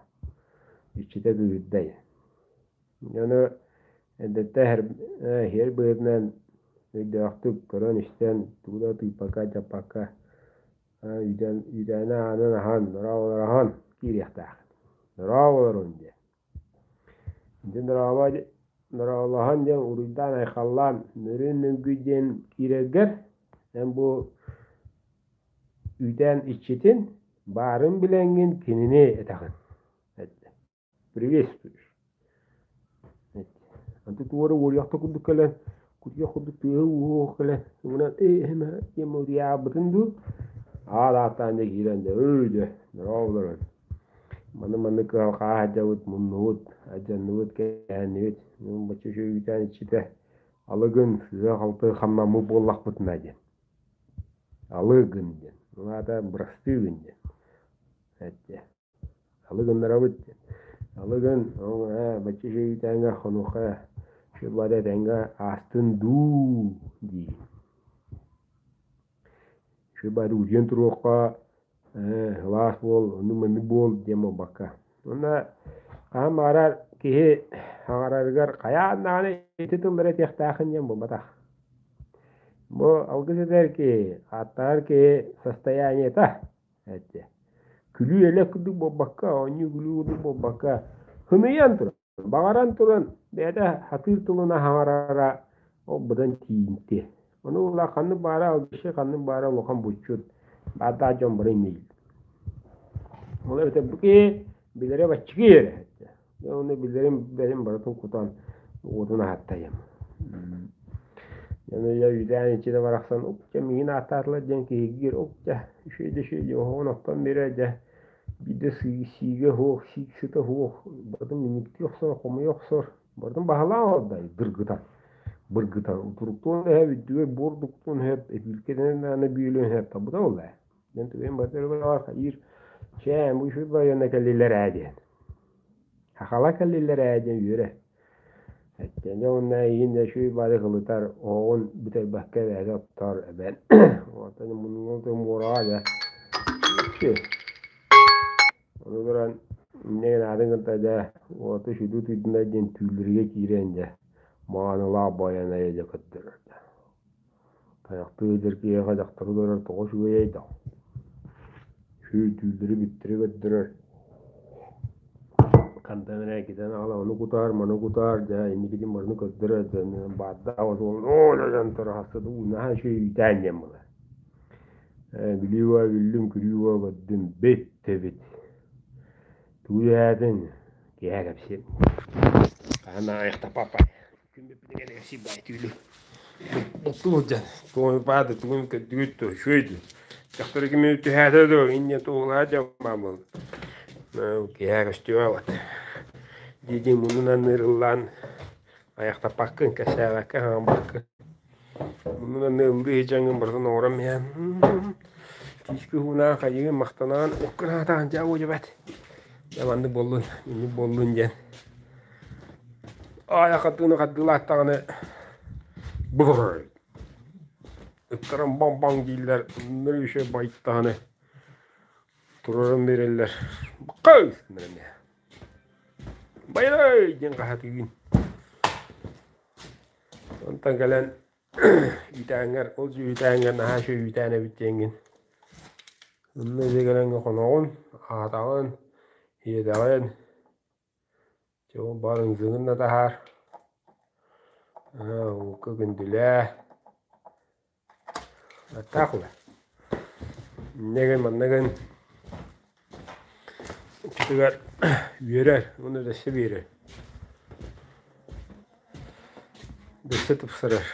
S1: иччитэ кыыһырда Дьону эрдэттэн иһэр быһыытынан өйдөөхтүк көрөн-истэн, тугу да тыыппакка, дьаппакка үүтээнэ аанын аһан, дорооболоруһан киириэхтээх. Дорооболорун диэн. Ити дорообо дорооболоһон диэн уруйдаан-айхаллаан нөрүөн нөҥгүй диэн киирэргэр эн бу үүтээн иччитин баарын билэҥҥин кинини этэҕин. Приветствуешь. Антон туора уоруйахта курдук кэлэн, кутуйах курдук тыаһы-ууһу кэлэн, уонна ээ диэн утуйаабытын дуу, аал ааттаан дьэ киирэн дьэ өө дьэ дорооболорун. Маны маннык кыһалҕаҕа сылдьабыт, муннубут, алдьанныбыт, кээһэннибит, бачча үчүгэй үүтээн иччитэ алыгын, сыыһа-халты хамнаммыт буоллахпытына диэн. Алыгын диэн, ол аата бырастыы гын диэн. Эттэ. Алы гыннарабыт диэн. Алы гын, ээ, бачча үчүгэй үүтээҥҥэ хонуохха үчүгэй этэҥҥэ аастын дуу дии. Үчүгэй баҕайы утуйан туруохха, ээ, сылаас буол, оннук-маннык буол диэн буолбакка. Уонна хаһан баҕарар киһи аҥарарыгар хайаан даҕаны ити тыллары этиэхтээххин диэн буолбатах. Бу алгыс этэр киһи, ааттаһар киһи состояниета этэ. Күлүү-элэк курдук буолбакка, оонньуу-күлүү курдук буолбакка, сыныйан туран, баҕаран туран бэйэтэ сатыыр тылынан саҥарара ол быдан тиийимтиэ. Ону ыла ханнык баара алгысчыт, ханнык баара улахан булчут, баардаах дьон бары иннилиир. Ол эбэтэр бу киһи билэрэ баччыгый эрэ. Дьэ ону билэрин бэрин барытын кутан уотун аһаттайым. Дьону дьэ үүтээн иччитэ барахсан уп дьэ миигин ааттаатылар диэн киһиргиир уп дьэ үчүгэй да үчүгэй дии оһоҕун оттон биэрэр дьэ биирдэ сиигэ суох сиик сыта суох барытын минньиктии охсор хомуйа охсор барытын баһылаан олордо дыргытан быргытан утуруктуон эһэ үрдүгэр буордуктуон эһэ эпиилкэнэн даҕаны бүөлүөн эһэ табыта буолла диэн түгэн барыта хайыыр чээн бу үчүгэй байыанна кэллилэр ээ диэн Хахала кэллилэр ээ диэн үөрэ. Эттэнэ уонна эйигин да үчүгэй баҕайы кылытар, оһоҕун бүтэрбэккэ эбээтэ оттор эбэн. Оттон муннугун муораҕа дьэ. Ону туран инньэ гынаатын кытта дьэ уоту сүдү утуйдунар диэн түүллэргэ киирэн дьэ маанылаах байанайы дьэ көрдөрөр. Тайахтыы эдэр киһиэхэ дьахтары көрөр тоҕо үчүгэйэй да Үчүгэй түүллэри бүттэри көрдөрөр Хантан эрэ китэн аҕала ону кутаар, маны кутаар, дьэ инникитин барыны көрдөрөр баардаах отуон оо дьон хаста да наһаа үчүгэй үүтээн диэн буолар. Ээ билии уо биллим, күлүү уо көрдүм, бүттэ эбит. Тугу түһээтиҥ? Киэһэ кэпсиэм. Хаһан аҕыйахта папа Күн бүппүтүгэр кэпсиир баай түүлү. Бултуу сылдьан, тугун баады, тугун көрдүгүт дуо, үчүгэй дуо? Дьахтары кими түһээтэ дуо, инньэ туоһулаһа дьон баар буолла. Киэһэ көстүөҕэ вот. Дии-дии муннунан ыырыллаан айахтаппаккын, кэпсээбэккэ, хаампаккын. Муннунан ыыллыы сылдьаҥҥын барытын оҥорон иһэн тиискэ уунаан хайыгын махтанаан уккун аатаан дьэ уодьабат. Дьэ маннык буоллун, инник буоллун диэн Аайа хатыыны хардыылааттаҕына быһыр ыттарым баҥ-баҥ дииллэр, оннук үчүгэй байыттаҕына турарын биэрэллэр. Баккай! Байрай! диэн хаһытыыбын. Онтон кэлэн үүтээҥҥэр, ол үүтээҥҥэр наһаа үчүгэй үүтээн эбит диэҥҥин онно дьэ кэлэн хоноҕун, аһатаҕын, сиэтэҕин Чэ ол баар ынзыгын да таһаар, уука күндүлээ. Аттаах ула. Инньэ гын манна гын оччотугар үөрэр уонна өссө биэрэр. Өссө тупсарар.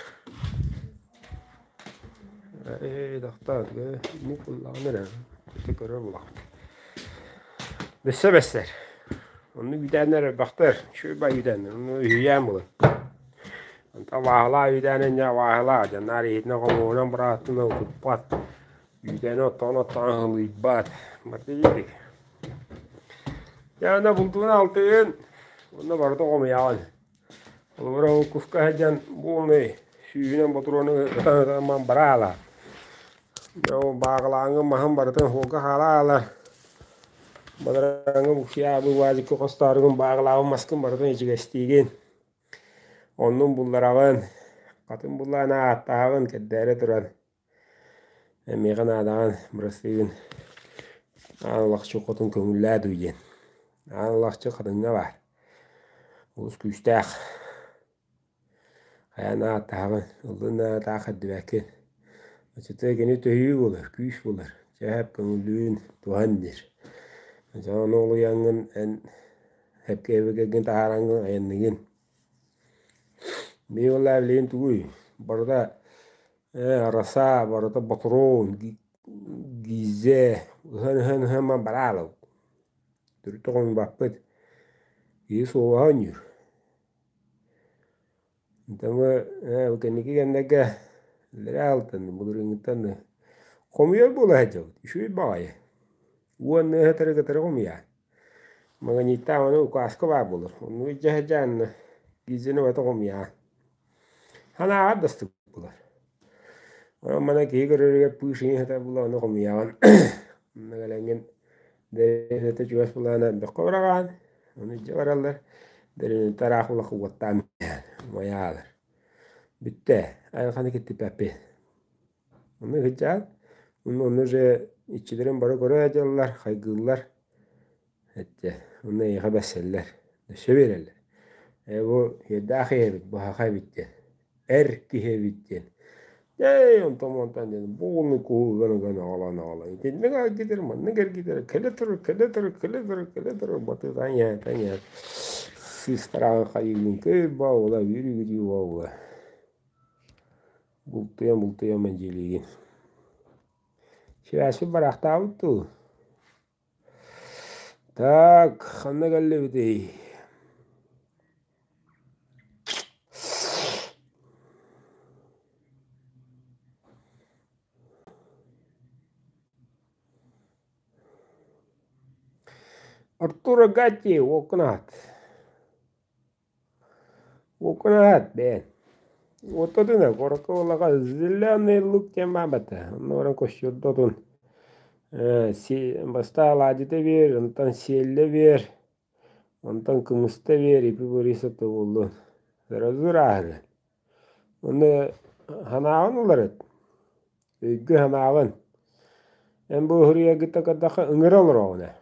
S1: Ээ тохтоо инник буллаҕына эрэ ити көрөр буолахпыт. Өссө бэссэр. Оннук үүтээннэр элбэхтэр. Үчүгэй баҕайы үүтээннэр. Онно үһүйээн булан. Онтон абааһылаах үүтээн инньэ абааһылаах. Дьонноор иһитинэ хомуһунан бырааттына утуппат. Үүтээни оттоон оттоон ыһылыйбат. Барыта диирик. Дьэ онно бултуун алтыын уонна барыта хомуйаҕын. Холобура ол куска сылдьан буолунай сүүһүнэн ботуруону ытан ытан бараала. Дьэ ол бааҕылааҥҥын маһын барытын уһуга хаалаала. Бадарааҥҥа буксуйаабы уазикка хостооргун бааҕылаабын маскын барытын ичигэстиигин. Оннун буллараҕын, хатын буллаан ааттааҕын кэрдээри туран Эмиэхэ наадаҕын, бырастыыгын аан алахчы хотун көҥүллээ дуу диэн. Аан алахчы хатыҥҥа баар. Олус күүстээх. Хайаан ааттаһаҕын, ыллын да таах эрдибэккин. Оччотугар кини төһүү буолар, күүс буолар. Чээп көҥүллүүн туһан диир. Дьэ ону олуйаҥҥын эн эпкэ эбэкэргин таһаараҥҥын айанныгын. Мин уоллаа билигин тугуй, барыта Ээ, араса, барыта ботуруон, гиизэ, ыһан-ыһан-ыһан бараалабыт. Төрүт оҕонбаппыт. Киһи суобаһа оонньуур. Онтон ээ кэнники кэмнэргэ иллэрээ алтан былырыыҥҥыттан хомуйар буола сылдьабыт. Үчүгэй баҕайы. Уонна ыһытары кытары хомуйаан. Магнитаах аны указка баар буолар. Оннук илдьэ сылдьаанна гиизэни барыта хомуйаан. Санааҕар да астык буолар. Онон манан киһи көрөрүгэр пыыс иҥэ сытар буоллаҕына ону хомуйаҕын. Онно кэлэҥҥин дэриэбинэтэ чугас буоллаҕына бөххө быраҕаҕын, ону илдьэ бараллар. Дэриэбинэтэ ыраах буоллахха уоттаан умайаалар. Бүттэ, айылҕаны киттиппэппин. Онно сылдьаат, онно онно уже иччилэрин бары көрө сылдьаллар, хайгыыллар. Эттэ, онно эйиэхэ бэссэллэр, өссө биэрэллэр. Ээ бу сиэрдээх киһи эбит, быһаха эбит диэн, эр киһи эбит диэн. Ээ онтон онтон диэн буолну куһу ыган ыган аҕалан аҕалан итинник эргитэр, маннык эргитэр, кэлэ тур, кэлэ тур, кэлэ тур, кэлэ тур, батытан иһэтэн иһэр. Сыыстараҕын хайыыгын кый баула, үөрүү баула. Бултуйан бултуйан мэлдьилиигин. Сибээспит бараахтаабыт дуу? Так, ханна кэллибитий? Артур Агатти, уоккунаат. Уоккунаат, бэйэн. Уоттатына, куоракка буоллаха зеленый лук диэн баабата. Онно баран көстүөрдэ Бастаан алаадьыта биэр, онтон сиэллэ биэр, онтон кымыста биэр, ипи Борисовта буоллун. Сразу ырааһырыан. Уонна санааҕын уларыт, өйгө санааҕын. Эн бу уһуруйаргыттан көрдөххө ыҥыра олороҕун ээ.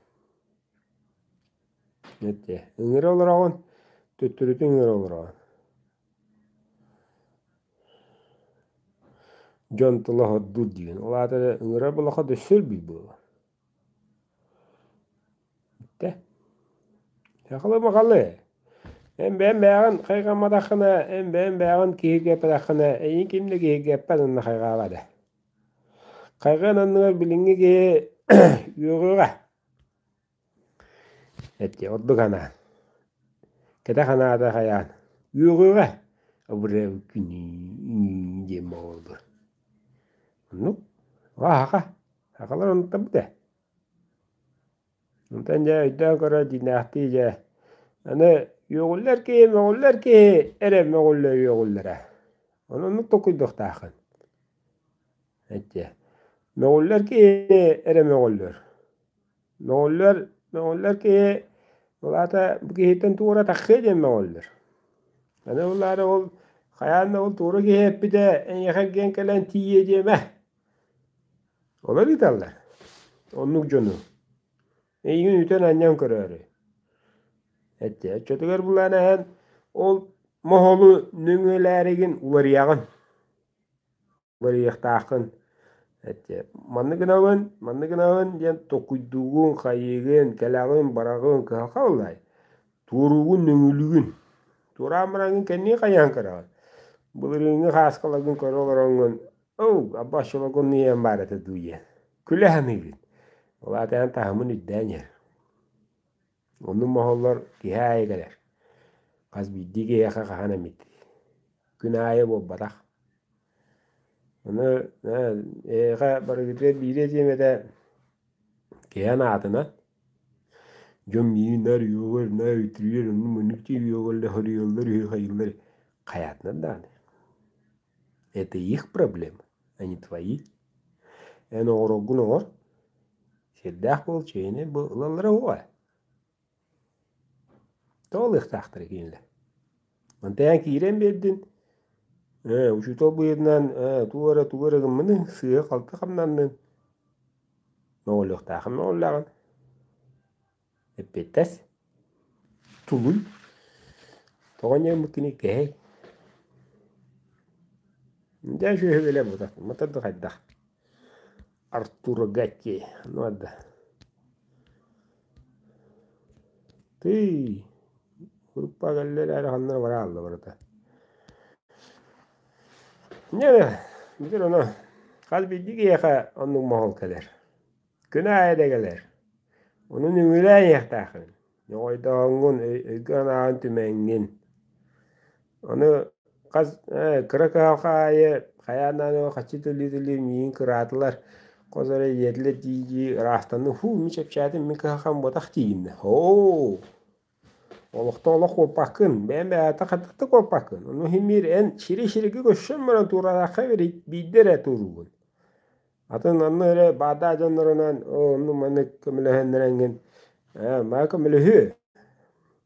S1: Эттэ, ыҥыра олороҕун, төттөрүтүн ыҥыра олороҕун. Дьон тыла сордуур диигин. Ол аата эрэ ыҥырар буоллахха өссө өлбүй буолуо. Иттэ. Сахалы-махалы. Эн бэйэм бэйэҕин хайҕамматаххына, эн бэйэм бэйэҕин киһиргэппэтэххинэ, эйигин ким да киһиргэппэт уонна хайҕаабат ээ. Хайҕыан анныгар билиҥҥи киһи үөҕүөҕэ. Эти ордук анаан, кэтэх анаата хайаан, үөҕүөҕэ диэн буолбут. Оннук аһаха, сахалар оннуктарбыт ээ. Онтон дьэ өйдөөн көрө дьиҥнээхтии дьэ аны үөҕүллэр киһи, мөҕүллэр киһи эрэ мөҕүллэр үөҕүллэрэ. Ону оннук толкуйдуохтааххын. Эти мөҕүллэр киһи эрэ мөҕүллэр. Мөҕүллэр, мөҕүллэр киһи ол аата бу киһиттэн туора тахсыа диэн мөҕүллэр. Аны ол аата ол хайаан да ол туора киһи эппитэ эйиэхэ эргийэн кэлэн тиийиэ диэмэ. Олор ыыталлар. Оннук дьону. Эйигин үтэн-анньан көрөөрү. Эттэ, оччотугар булан эһэн ол моһолу нөҥүөлээригин уларыйаҕын. Уларыйыахтааххын. Эти маннык гынабын, маннык гынабын диэн толкуйдуугун, хайыыгын, кэлэҕин, бараҕын, кыһалҕа ыллай. Туоруугун, нөҥүлүүгүн. Туораан бараҥҥын кэннии хайаан көрөҕүн. Былырыыҥҥы хааскаларгын көрө олороҥҥун, "Оу, абба оччолорго ийэм баар этэ дуу" диэн күлэ саныыгын. Ол аата эн таһымын үрдээн иһэр. Оннук моһоллор киһи аайы кэлэр. Хас биирдии киһиэхэ хаһан эмит. Күн аайы буолбатах. Ону эйиэхэ барыгытыгар биири этиэм этэ, киһи анаатынан дьон миигин наар үөҕэр, наар үтүрүйэр, оннук-маннык диир үөҕэллэр, хоруйаллар үһү, хайыыллар хайаатынан даҕаны. Это их проблемы, а не твои. Эн оҥороргун оҥор, сиэрдээх буол, чэйини бу ылаллара уоҕа. Тоҕо ылыахтаахтара кинилэр? Онтон эн киирэн биэрдин, учуутал быһыытынан тугу эрэ тугу эрэ гыммытыҥ, сыыһа-халты хамнанныҥ, мөҕүллүөхтээххин мөҕүллэҕин, эппиэттэс, тулуй, тоҕо инньэ кэһэй. Дьэ үчүгэй билэ бутар да хайдах Артур Гатти ну да Тыый, группа кэллэ эрээри ханна эрэ бара хаалла барыта. Дьэ, бүтэр ону хас биирдии киһиэхэ оннук моһол кэлэр. Күн аайы да кэлэр. Ону нөҥүөлээн иһиэхтээххин. Ньоҕойдооҥҥун, өйгө-санааҕын түмэҥҥин. Ону хас кыра кыһалҕа аайы хайаан даҕаны хаччы төлүү-төлүү миигин кыраатылар, хос эрэ ийэтилэр дии-дии ыраастанным, һуу, мин чэпчээтим, мин кыһалҕам буотах диигиннэ. Оо, олохтон олох куоппаккын, бэйэм бэйэҕиттэн хайдах да куоппаккын. Ону иһин биир эн сири-сиргэ көрсөн баран туорараахха биирдэ эрэ туоруугун. Атын онно эрэ баадаа дьоннорунан оо оннук маннык көмөлөһөннөрөҥҥүн ээ маа көмөлөһүө.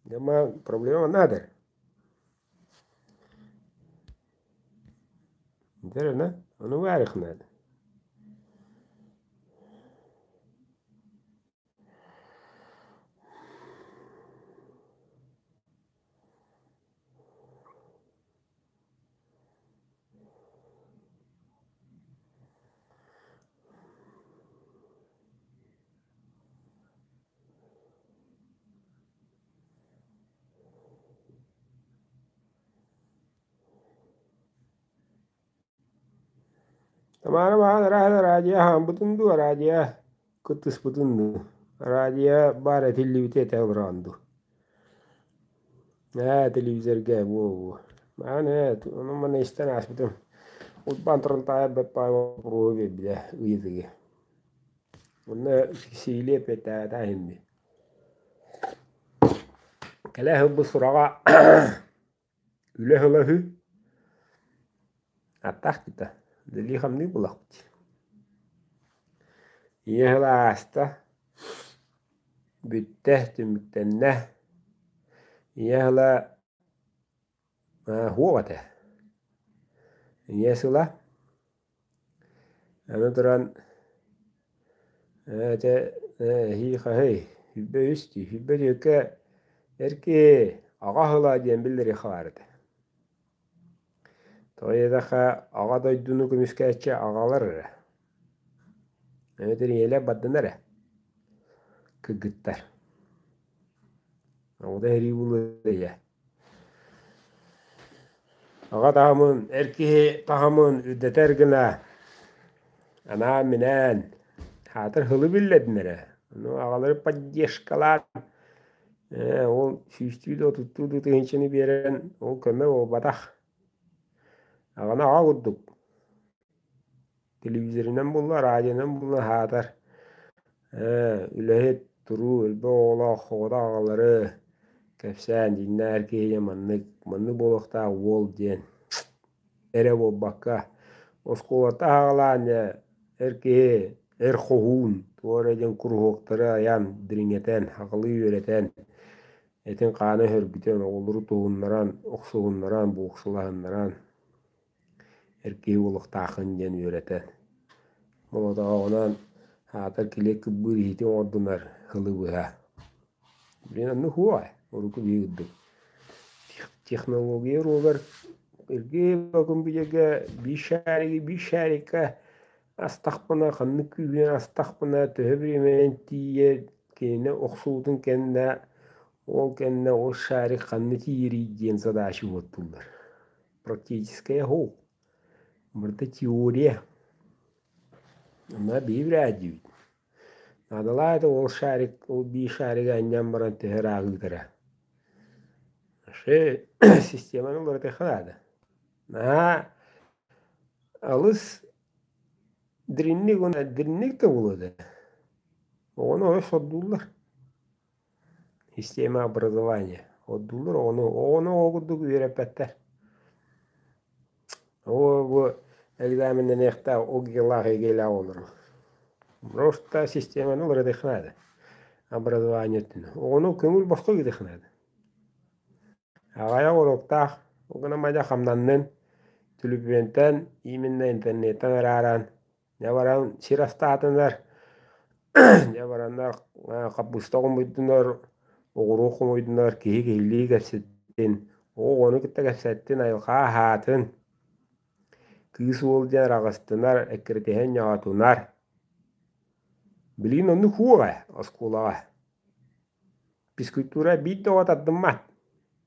S1: Дьэ маа проблема наада. Дэрэнэ, ону баарых наада. Тамара баҕар арааһа араадьыйа аһааммытын дуу, араадьыйа кыттыспытын дуу, араадьыйа баар этиллибити этэ олороон дуу. Ээ, телевизорга буо-буо. Маҕан ээ, ону-маны истэн ааспытым. Уйбаан туран таайар баппаай боппуруоһу биэрбитэ ыйытыгы. Онно сиилиэ эппиэттээбэтэх иһин Кэлэ сылбыт сураҕа үлэ ыла үһү. Аттаах дии үлэлии-хамныы булахпыт. Ийэ ыла ааста, бүттэ, түмүктэннэ. Ийэ ыла суох этэ. Ийэ сыла Аны туран ээ дьэ эһии хаһый 23 дии, 24-кэ эр киһи аҕа ыла диэн биллэриэххэ баар этэ. Тоҕо диэтэххэ Аҕа дойдуну көмүскээччи аҕалар эрэ. Эбэтэр ийэлэр бардынар эрэ, кыргыттар. Оҕото сэрии буолуо ийэ. Аҕа таһымын, эр киһи таһымын үрдэтэр гына анаан-минээн аатыр сылы биллэрдин эрэ. Ону аҕалары поддержкалаан ээ ол сүүстүү да отуттуу да тыһыынчаны биэрэн ол көмө буолбатах. Аҕаны аҕа курдук Телевизорынан буолла, радионан буолла аһаатар ээ үлэһит, туруу, элбэх оҕолоох оҕото аҕалары кэпсээн дьиҥнээх эр киһи маннык, маннык буолуохтаах уол диэн эрэ буолбакка, оскуолата аҕалаан дьэ эр киһи, эр хоһуун туох эрэ диэн куруһуоктары айан, дириҥэтэн, аҕалыы үөрэтэн, этин-хаанын өһөргүтэн, оҕолору туһуннаран, охсуһуннаран, буоксалаһыннаран Эр киһи буолуохтааххын диэн үөрэтэн, молотооҕунан аатар килиэп кырбыыр иһити оҥордунар сылы быһа. Блин, оннук һуо ээ, урукку биһиги курдук. Технология уруогар эргиэ компьютерга биир шариги биир шарикка Астахпына, ханнык күүһүнэн астахпына, төһө бириэмэнэн тиийэр, кинини охсубутун кэннэ, ол кэннэ ол шарик ханна тиийэрий диэн задача уоттууллар. Практическая суох. Барыта теория. Онно биир диибит. Наадалаах этэ ол шарик, ол биир шаригы анньан баран төһө ыраах ыытара. Вообще системаны уларытыахха наада. Наһаа алыс дириҥник уонна дириҥник да буолуо да. Оҕону олус сордууллар. Система образования. Ордууллар оҕону, оҕону оҕо курдук үөрэппэттэр. Оо, бу экзаменнаныахтаах ОГЭ-лаах ЕГЭ-лээх оҕолору. Просто системаны уларытыахха наада. Образование өттүнэн. Оҕону көҥүл босхо ыытыахха наада. Аҕыйах уруоктаах, ол гынан мадьа хамнаннын, түлүпүөнтэн, именно интернеттэн арааран, дьэ баран сир астаатынар, дьэ бараннар хаппыыста хомуйдунар, оҕуруо хомуйдунар, киһи киһилии кэпсэттин, оҕо оҕону кытта кэпсэттин, айылҕа аһаатын, кыыс уол диэн араҕыстынар, эккирэтиһэн ньоотунар. Билигин оннук суох ээ оскуолаҕа. Физкультура биир да оҕо тардыммат.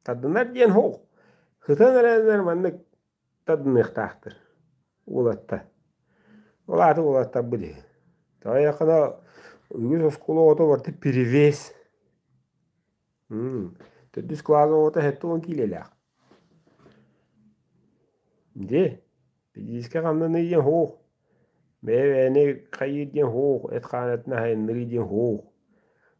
S1: Тардынар диэн суох. Сытан эрэннэр маннык тардыныахтаахтар уолаттар. Ол аата уолаттарбыт үһү. Тоҕо үгүс оскуола оҕото барыта перевес. Төрдүс кылаас оҕото 70 киилэлээх. Дьэ, физическэй хамнаныы диэн суох. Бэйэ-бэйэни хайыыр диэн суох, эт-хаан өттүнэн аһайыннарыы диэн суох.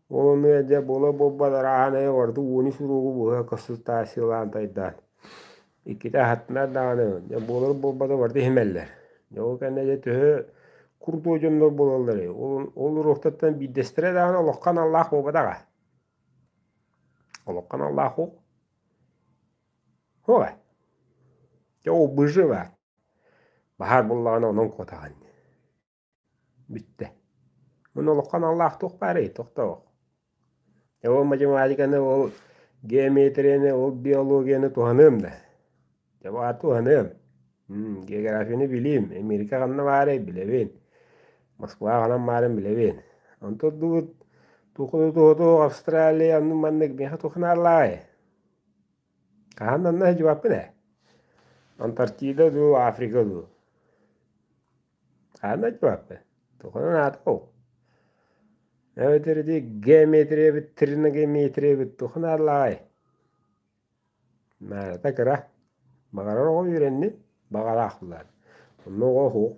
S1: Ол оннугар дьэ буола-буолбат арааһын айа барыта уон үс уруогу быһа консультациялаан тайдаан. Иккитэ аһаттынар даҕаны, дьэ буолар буолбата барыта иһимэллэр. Дьэ ол кэннэ дьэ төһө крутой дьоннор буолалларый, ол, ол уруоктартан биирдэстэрэ даҕаны олоххо аналлаах буолбатаҕа. Олоххо аналлаах суох. Ой, дьэ ол быжыба. Баһаар буоллаҕына онон куотаҕын. Бүттэ. Уонна олоххо аналлаах туох баарый? Тохтоо. Дьэ ол математиканы, ол геометрияны, ол биологияны туһаныам да. Дьэ баҕар туһаныам. Географияны билиим. Америка ханна баарый билэбин. Москва ханан баарын билэбин. Онтон ордубут туох Австралия оннук маннык миэхэ туох наадалааҕый? Хаһан да онно сылдьыбаппын ээ. Антарктида дуу, Африка дуу. Хаһан да сылдьыбаппын. Туоххунан аата ол. Эбэтэр ити геометрия эбит, триногеометрия эбит, туохха наадалааҕый? Наадата кыра. Баҕарар оҕо үөрэннин, баҕалаах буолаар. Онно оҕо суох.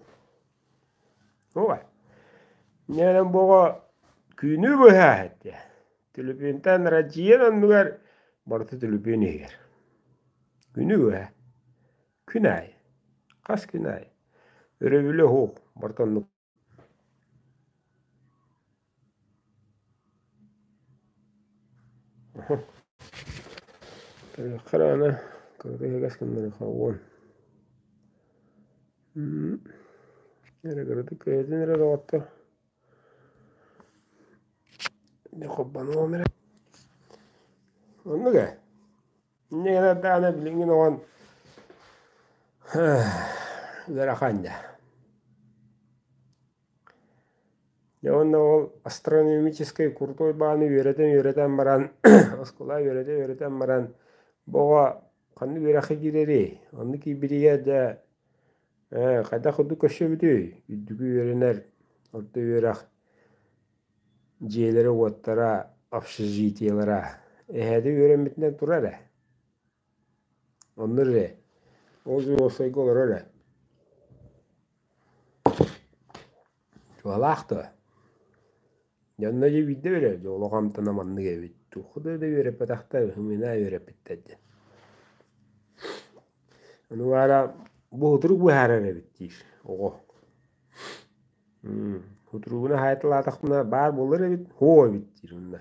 S1: Ой. Инньэ бу оҕо күнү быһа этэ. Түлүпүөнтэн Радиен оннугар барыта түлүпүөн иһигэр. Күнү быһа. Күн аайы. Хас күн аайы. Өрөбүлэ суох, барыта оннук. Аны кырата иһигэс гыннарыха уон. Эрэ кыратык кыайытын эрэ доҕоттор. Дьэ холбонуом эрэ. Оннук ээ. Инньэ гынан даҕаны билиҥҥин оҕон ыарахан дьэ. Дьэ уонна ол астрономическай крутой бааны үөрэтэн-үөрэтэн баран оскуола үөрэтэ-үөрэтэн баран бу оҕо ханнык үөрэххэ киирэрий? Оннук киирбитигэр дьэ хайдах курдук көрсөбүтүй? Үрдүкү үөрэнэр орто үөрэх дьиэлэрэ-уоттара, общежитиелара эһээди үөрэммитинэн турар ээ. Онно эрэ ол уопсайга олорор ээ. Туһалаах дуо? Дьэ онно дьэ биирдэ үөрэр, дьэ олох амтана маннык эбит, туохха да үөрэппэтэхтэр, ымына үөрэппиттэр диэн. Ону баара бу утурук быһаарар эбит диир оҕо. Утуругун аһаайталаатахпына баар буолар эбит, һуох эбит диир онно.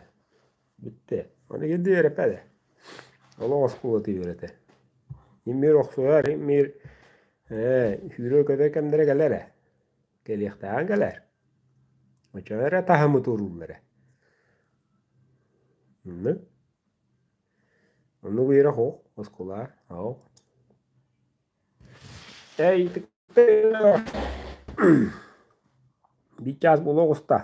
S1: Бүттэ. Аны кирдии үөрэппэт ээ. Олох оскуолата үөрэтэр. Иммиир охсуһар, иммиир сүүрэр-көтөр кэмнэрэ кэлэр ээ. Кэлиэхтээҕин кэлэр. Оччоҕо эрэ таһымы туорууллар ээ. Оннук. Оннук үөрэх суох оскуолаҕа. Оо. Ээ Биир чаас буола оҕуста.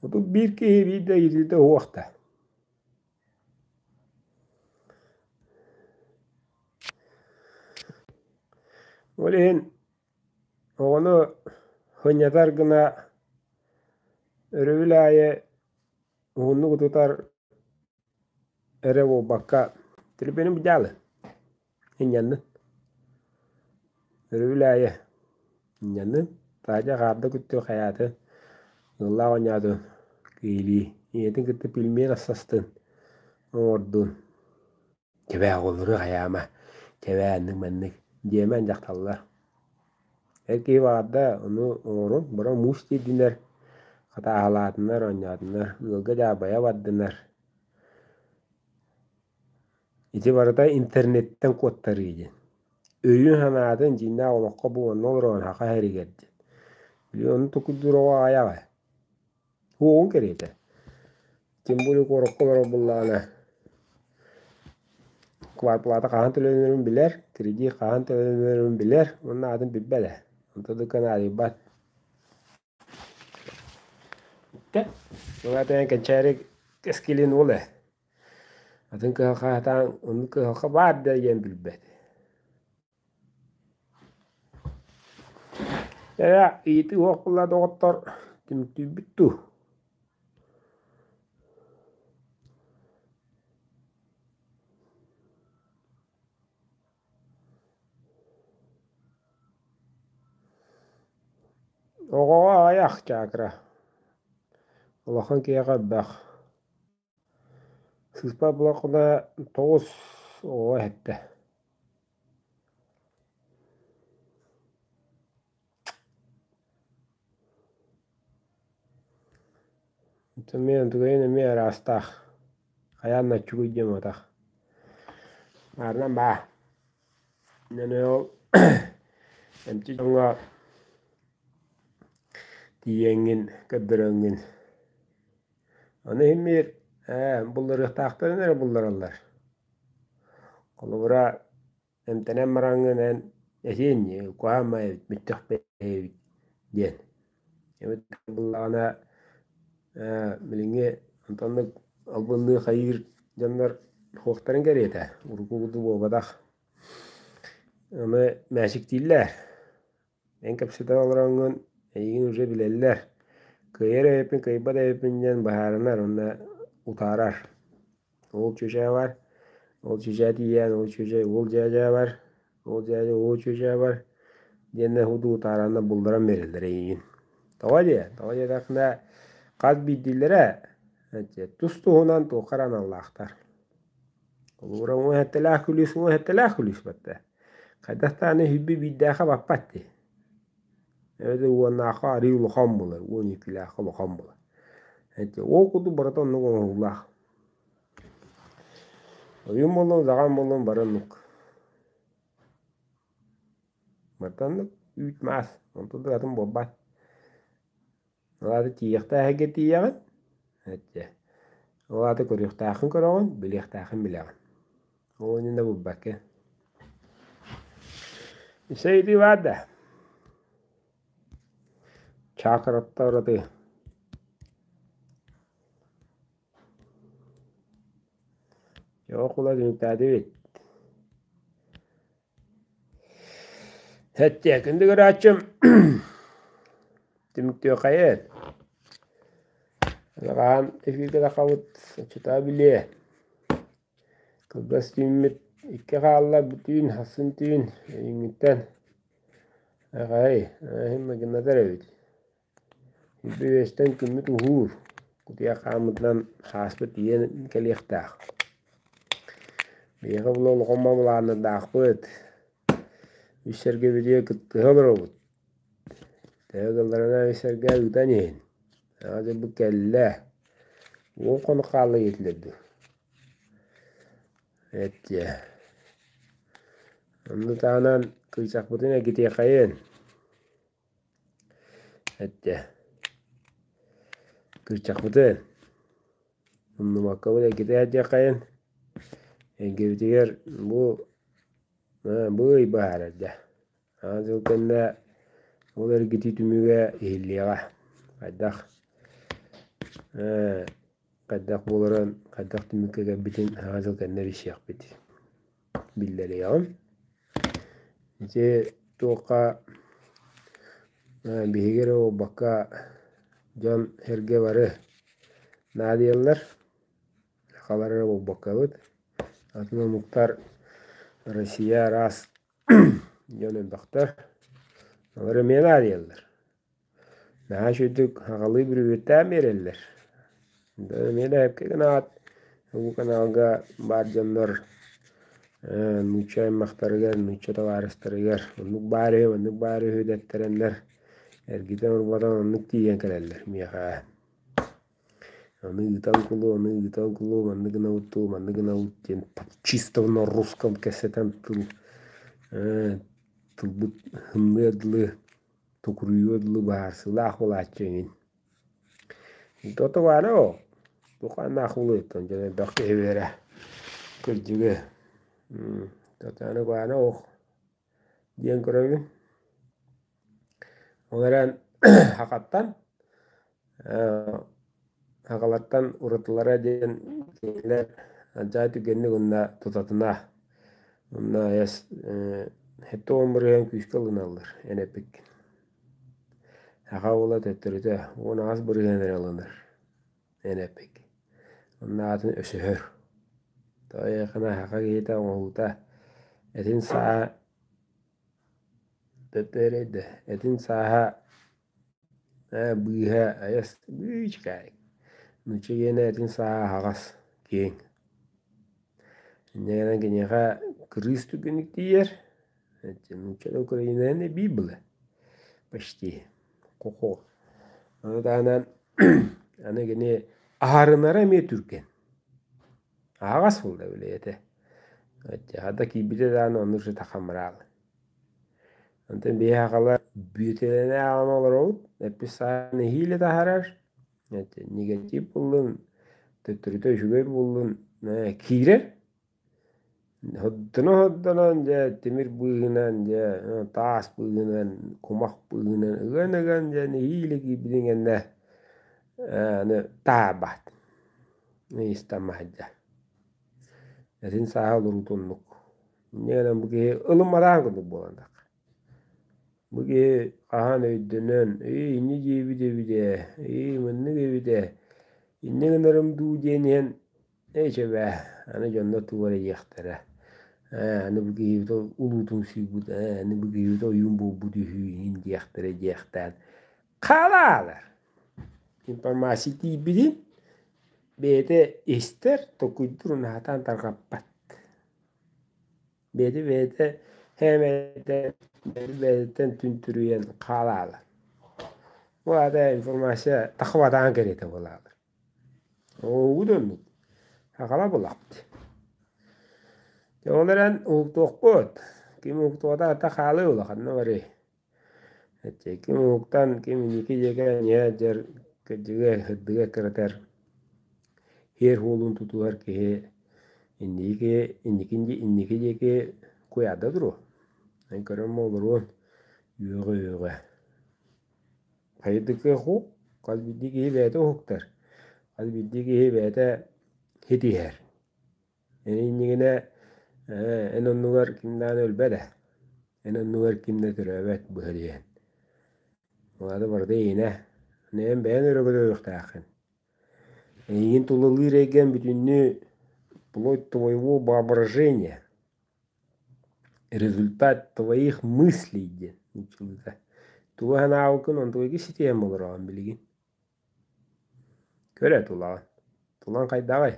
S1: 31 киһи биирдэ илиитэ уохта. Ол иһин оҕону сынньатар гына өрөбүл аайы уһуннук утутар эрэ буолбакка, төлөпүөнүм дьаалы Инньэннин өрөбүл аайы инньэннин таһырдьа хаарда күттү хайаатын ыаллаах оонньоотун киһилии ийэтин кытта пельмень астастын оҥордун Кэбээ оҕолору хайаама кэбээ аннык-маннык диэмэн дьахталлар. Эр киһи баҕарда ону оҥорун, бары муус тиэрдинэр, хатааһылаатыннар, оонньоотуннар, ыалга дьаабайа бардынар. Ити барыта интернеттэн куоттарыы диэн. Өйүн-санаатын дьиҥнээх олоххо бу онно олорон саха сиригэр диэн. Били ону токуйдуур оҕо аҕыйах ээ. Уоҕун кэриэтэ. Тем более куоракка олорор буоллаҕына квартплата хаһан төлөнөрүн билэр, кредит хаһан төлөнөрүн билэр уонна атын билбэт ээ. Онто да наадыйбат. Итэ Ол кэнчээри кэскилин уол ээ. Атын кыһалҕа сатаан оннук кыһалҕа баар да диэн билбэт. Ээ, ыйытыы суох буолла доҕоттор, түмүктүүрбүт дуу? Оҕоҕо аҕыйах чаакыра, улахан киһиэхэ элбэх. Сыыспат буоллаххына 9 оҕо эһэттэ. Эмиэ тугайын эмиэ араастаах, хайаан да оччугуй диэн буолбатах. Баарынан баа. Дьэ ол эмчит дьоҥҥо тиийэҥҥин, көрдөрөҥҥүн Ону иһин биир ээ булларыахтаахтарын эрэ буллараллар. Холобура, эмтэнэн бараҥҥын эн этиэн дии, куһаҕан эбит, бүттэх эбит диэн. Эбэтэр буллаҕына ээ билиҥҥи онтоннук албынныы хайыыр дьоннор суохтарын кэриэтэ, урукку курдук буолбатах. Аны мээчиктииллэр. Эн кэпсэтэ олороҥҥун эйигин уже билэллэр, кыайар эбиппин, кыайбат эбиппин диэн быһаарынар уонна утаарар. Ол чүчээ бар, ол чүчээ тиийэн, ол чүчээ уол дьээдьээ бар, ол дьээдьэ уол чүчээ бар диэннэр курдук утаараннар булларан биэрэллэр эйигин. Тоҕо диэ? Тоҕо диэтэххинэ хас биирдиилэрэ тус-туһунан туохха эрэ аналлаахтар. Холобура уҥа сэттэлээх күлүүс уҥа сэттэлээх күлүүс батта. Хайдах даҕаны үһүйбү биирдээххэ баппат дии. Эбэтэр уоннаахха арыый улахан буолар, 12-лээххэ улахан буолар. Эти ол курдук барыта оннук оҥоһуулаах. Ойуун буоллун, удаҕан буоллун бары оннук. Барыта оннук үүт-маас, онтон да атын буолбат. Ол аата тиийиэхтээх сиргэ тиийэҕин, эттэ. Ол аата көрүөхтээххин көрөҕүн, билиэхтээххин билэҕин. Ол иннинэ булбакка. Исэ баар да? Чаакыратта ураты. Yok ulan түмүктээтибит. Эттиэ, күндү көрөөччүм, түмүктүөххэйин. Хаһан эфиргэ тахабыт, оччотоо билиэ. Кылгас түүммүт икки хаалла бу түүн, ахсын түүн эйиҥҥиттэн. Аҕай, иһин майгыннатар эбит. Үөстэн күммүт уһуур, кутуйах хааммытынан хааспыт тиийэн кэлиэхтээх. Биһиэхэ була улахан былааннардаахпыт. Үс сэргэбитигэр кыттыһа олоробут. Төһө кылларына үс сэргэ ыытан иһин. Аҕа дьылбыт кэллэ. 10 хонук хаалла диэтилэр дуу. Эттиэ. Онно таһынан кыычахпытын эргитиэххэйин. Эттэ. Кырчахпытын умнубаккабыт эргитэ сылдьыаххайын. Эргибитигэр бу бу ый быһаарар дьэ. Аан дьыл кэннэ ол эргитии түмүгэ иһиллиэҕэ. Хайдах хайдах буоларын, хайдах түмүккэ кэлбитин аан дьыл кэннэ билсиэхпит. Биллэриэҕим. Ити туохха биһиги эрэ буолбакка дьон сэргэ бары наадыйаллар. Сахалар эрэ буолбаккабыт. Атын омуктар Россия араас дьон элбэхтэр. Олор эмиэ наадыйаллар. Наһаа үчүгэйдик аҕалыы бүрүөттээн биэрэллэр. Эмиэ да эпкэ гынаат, бу каналга баар дьоннор нуучча аймахтарыгар, нуучча табаарыстарыгар оннук баар үһү, маннык баар үһү дэттэрэннэр эргитэн-урбатан оннук тиийэн кэлэллэр миэхэ. Ону ыытан кулу, ону ыытан кулу, маннык гынабыт дуу, маннык гынабыт диэн чисто на русском кэпсэтэн тыл тылбыт ымныар дылы токуруйуо дылы быһаарсыылаах буолааччы эҥин. Тото баара Тухааннаах улуйтан дьон элбэх киһи бэрэ. Кырдьыгы Тотону баара ох диэн көрөбүн. Ол эрэн хахаттан Аҕалартан уратылара диэн кинилэр алдьархай түгэнник уонна тутатына уонна эс 70% күүскэ ылыналлар эн эппиккин. Саха уола төттөрүтэ 18% эрэ ылынар эн эппиккин. Онно аатын өсөһөр. Тоҕо эйиэхэ саха киһитэ оҥоһуута этин сааһа төттөрү этин сааһа Ээ, быыһа айас быычыкаайык. Нуучча гиэнэ этин сааһа аһаҕас, киэҥ. Инньэ гынан киниэхэ кырыыс түргэнник тиийэр. Нуучча да Украинаны биир было почти. Хо-хо. Ону таһынан аны кини аһарынара эмиэ түргэн. Аһаҕас буолла били этэ. Хата киирбитэ даҕаны оннук уже тахамыраал. Онтон биһи сахалар бүөтэлэнэ ааҕан олоробут, эппит саҕа нэһиилэ таһаарар, негатив буоллун, төттөрүтэ үчүгэй буоллун киирэр. Сордоно-сордонон дьэ тимир быыһынан дьэ таас быыһынан, кумах быыһынан ыган-ыган дьэ нэһиилэ киирбитин кэннэ аны таһаарбат, ыйыстаммат дьэ. Этин сааһа олоруута оннук. Инньэ гынан бу киһи ылымматаҕын курдук буолан таххар. Бу киһи хаһан өйдөнөн, «Эй, инньэ диэбит эбит ээ, эй, маннык эбит ээ, инньэ гынарым дуу» диэн иһэн, «Эй, чэ бээ, аны дьоннор тугу эрэ диэхтэрэ, ээ, аны бу киһибит улуутумсуйбут, ээ, аны бу киһибит ойуун буолбут үһү» иһин диэхтэрэ диэхтээн хаалаалар. Информация тиийбитин бэйэтэ истэр, толкуйдуур, наһаатаан тарҕаппат. Бэйэтэ-бэйэтэ һээмэйдэ бэйэтэ-бэйэтиттэн түнтүрүйэн хаалаалар. Бу аата информация тахыбатаан кэриэтэ буолаалар. Оҕугу да оннук. Сахала булахпыт. Дьэ ол эрэн уһуктуохпут. Ким уһуктубата ата хаалыы улаханна барый. Ким уһуктан, ким инники диэки анньыһа сылдьар, кырдьыга, сырдыга кыратар, һиэр суолун тутуһар киһи инники инники инники диэки куйаарда туруо. Эн көрөн олоруон үөҕэ-үөҕэ. Хайдык хас биирдии киһи бэйэтэ уһуктар, хас биирдии киһи бэйэтэ ситиһэр. Эн иннигинэ эн оннугар ким даҕаны өлбөт ээ, эн оннугар ким да төрөөбөт быһа диэн. Ол аата барыта эйиэнэ. Аны эн бэйэҥ өрө көтөҕүөхтээххин. Эйигин тулалыыр эйгэҥ бүтүннүү плоть твоего воображения, результат твоих мыслей диэн нууччалыыта. Тугу санаабыккын онтугу ситиһэн олороҕун билигин. Көр ээ тулаҕын, тулаҥ хайдаҕый?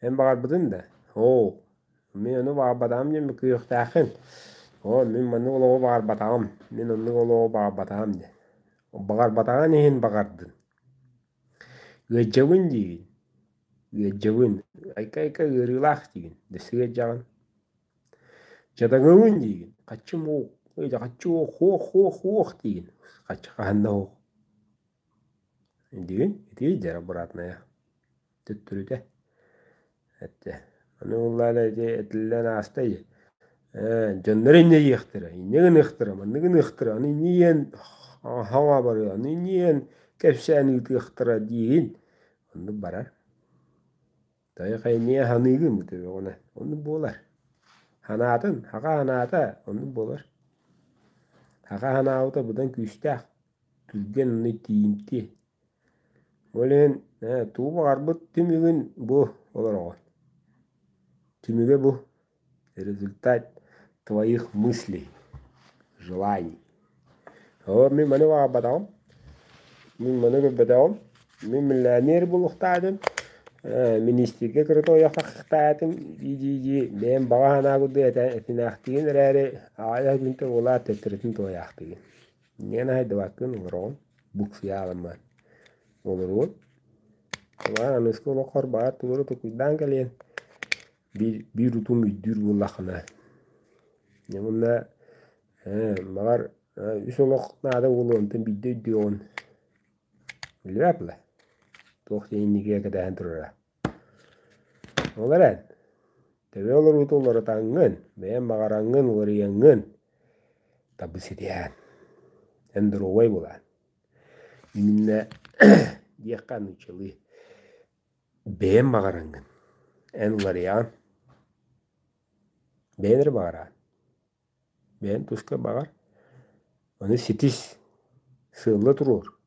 S1: Эн баҕарбытыҥ да? Оо, мин ону баҕарбатаҕым диэн мөккүһүөхтээххин. Оо, мин маннык олоҕу баҕарбатаҕым, мин оннук олоҕу баҕарбатаҕым диэн. Баҕарбатаҕын иһин баҕардын. Ыалдьабын диигин, ыалдьабын, айка-айка ыарыылаах диигин, өссө ыалдьаҕын. Дьадаҥыбын диигин, хаччым уох, хаччы уох, уох, уох, уох диигин, хаччы хаһан да уох. Өйдүүгүн? Ити дьэ обратная. Төттөрүтэ. Эттэ. Аны уоллаана ити этиллэн ааста ээ, дьоннор инньэ иэхтэрэ, инньэ гыныахтара, маннык гыныахтара, аны инньэ иэн хаҥа барыа, аны инньэ иэн кэпсээн ыытыахтара диигин. Оннук барар. Тайҕа инньэ саныыгын бу төбөҕүнэ. Оннук буолар. Санаатын, хаха санаата оннук буолар. Хаха санаабыта быдан күүстээх, түргэн уонна тиийимтиэ. Ол иһин тугу баҕарбыт түмүгүн бу олороҕун. Түмүгэ бу результат твоих мыслей, желаний. Оо, мин маны баҕарбатаҕым, мин маны көрбөтөҕүм, мин миллионер буолуохтаатым, министргэ кырата ойохтаахтаатым дии-дии бэйэм баҕа санаа курдук этинээхтиигин эрээри аҕыйах күнтэн уолаат төттөрүтүн туойаахтыгын. Инньэ хайдыбаккын олороҕун, буксуйаалымман олоруон. Баҕар аныгыскы олоххор баҕар тугу эрэ толкуйдаан кэлиэн, биир, биир утум өйдүүр буоллаххына. Дьэ уонна баҕар үс олох наада буолуо, онтон биирдэ өйдүөҕүн. Билбэт буолла. Туох диэн инникигэ кэтэһэн турара. Ол эрэн, төбө олоруута уларытаҥҥын, бэйэҥ баҕараҥҥын уларыйаҥҥын табыс ситиһээн, эн доруобай буолаан. Именно диэххэ нууччалыы бэйэҥ баҕараҥҥын, эн уларыйаҕын, бэйэҥ эрэ баҕараҕын. Бэйэҥ туска баҕар, ону ситис, сыалла туруор,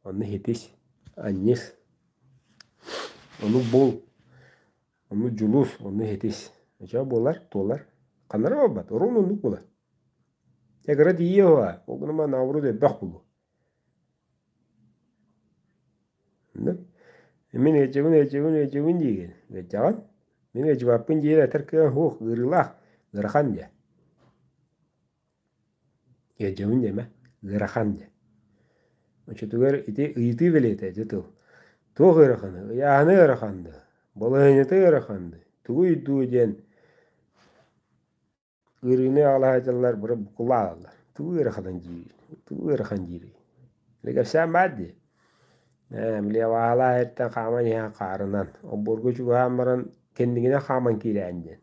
S1: онно ситис, анньыс, ону бул, ону дьулус, ону ситис. Оччоҕо буолар, туолар. Ханна эрэ буолбат, оруон оннук буолар. Дьэ кыра тиийиэ уһуга, ол гынан баран наоборот элбэх буолуо. Оннук. Мин ыалдьабын, ыалдьабын, ыалдьабын диигин. Ыалдьаҕын. Мин ыалдьыбаппын диир этэр кыаҕыҥ суох, ыарыылаах, ыарахан диэ. Ыалдьабын диэмэ, ыарахан диэ. Оччотугар ити ыйытыы бэлиэтэ ити тыл. Туох ыараханы? Ыйааһына ыарахан дуу? Балаһыанньата ыарахан дуу? Тугуй дуу диэн Ыарыыны аҕалаһааччылар бары буккулааллар. Тугу ыараханын диир, тугу ыарахан диирий? Били кэпсээн баар дии. Ээ, били абааһылаах эртэн хааман иһэн хаарынан, олбуорга чугаһаан баран кэннигинэн хааман киирээн диэн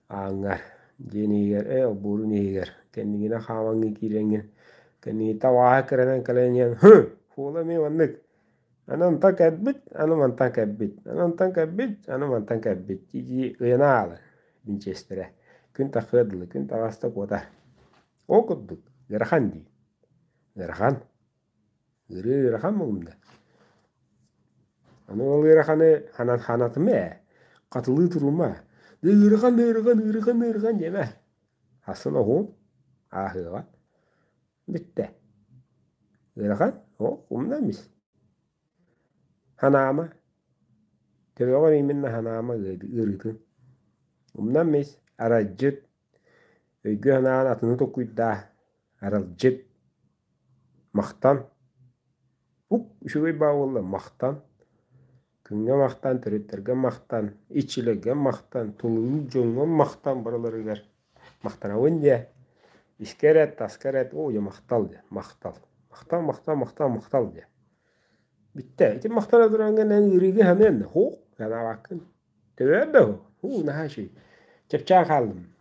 S1: ааҥҥар дьиэн иһигэр, ээ олбуорун иһигэр кэннигинэн хаамаҥҥын киирэҥҥин кэннигиттэн абааһы кырынан кэлэн иһэн һы хуола эмиэ маннык Аны онтон кэлбит, аны мантан кэлбит, аны онтон кэлбит, аны мантан кэлбит дии-дии ыйана аалар бинчиэстэрэ. Күн тахсыар дылы, күн таҕыста куотар. Ол курдук ыарахан дии. Ыарахан. Ыарыы ыарахан буолум да. Аны ол ыараханы ханан ханатыма ээ. Хатылыы турума. Ыарахан, ыарахан, ыарахан, ыарахан диэмэ. Ахсын оһуом, ааһыаҕа. Бүттэ. Ыарахан, оо, умна эмис. Ханаама. Төбөҕөр именно ханаама ыарыытын. Умна эмис, аралдьыт. Өйгө санаан атыны толкуйдаа. Аралдьыт. Махтан. Ук, үчүгэй баа буолла, махтан. Күҥҥэ махтан, төрүттэргэ махтан, иччилэргэ махтан, тулуйуу дьоҥҥо махтан барыларыгар махтанабын диэ. Искэ эрэт, таска эрэт, оо дьэ махтал диэ, махтал. Махтал, махтал, махтал, махтал диэ. Бүттэ. Ити махтана тураҥҥын эн ыарыыгы саныан да, һуох, санаабаккын. Төбөөр да һуу, наһаа үчүгэй. Чэпчээн хааллым.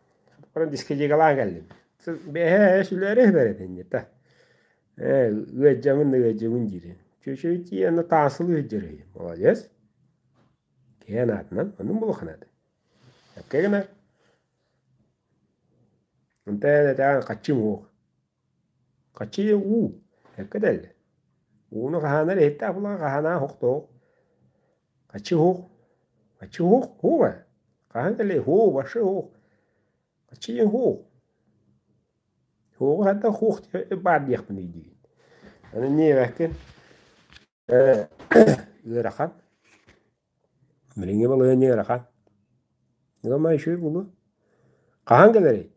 S1: Баран дискотекалаан кэллим. Бэһээ сүлээрэ бэрэтин дьэ. Ээ, ыалдьабын да ыалдьабын диирин. Чүчү тиийэн таасылыы сылдьар үһү. Молодец. Киһи анаатынан оннук буолуохха наада. Эпкэ гынар. Онтон этэҕин хаччым уох. Хаччы уу. Эпкэ дэллэ. Ууну хаһаанар иһиттээх буолан хаһаанаа хохтоох. Хаччы уох. Хаччы уох һуох ээ. Хаһан кэлиэй һуох вообще уох. Хаччы диэн һуох. Һуоҕу хайдах һуох баар диэхпиний диигин. Аны ньиэбэккин ыарахан. Билиҥҥи балаһыанньа ыарахан. Ыама үчүгэй буолуо. Хаһан кэлэрий?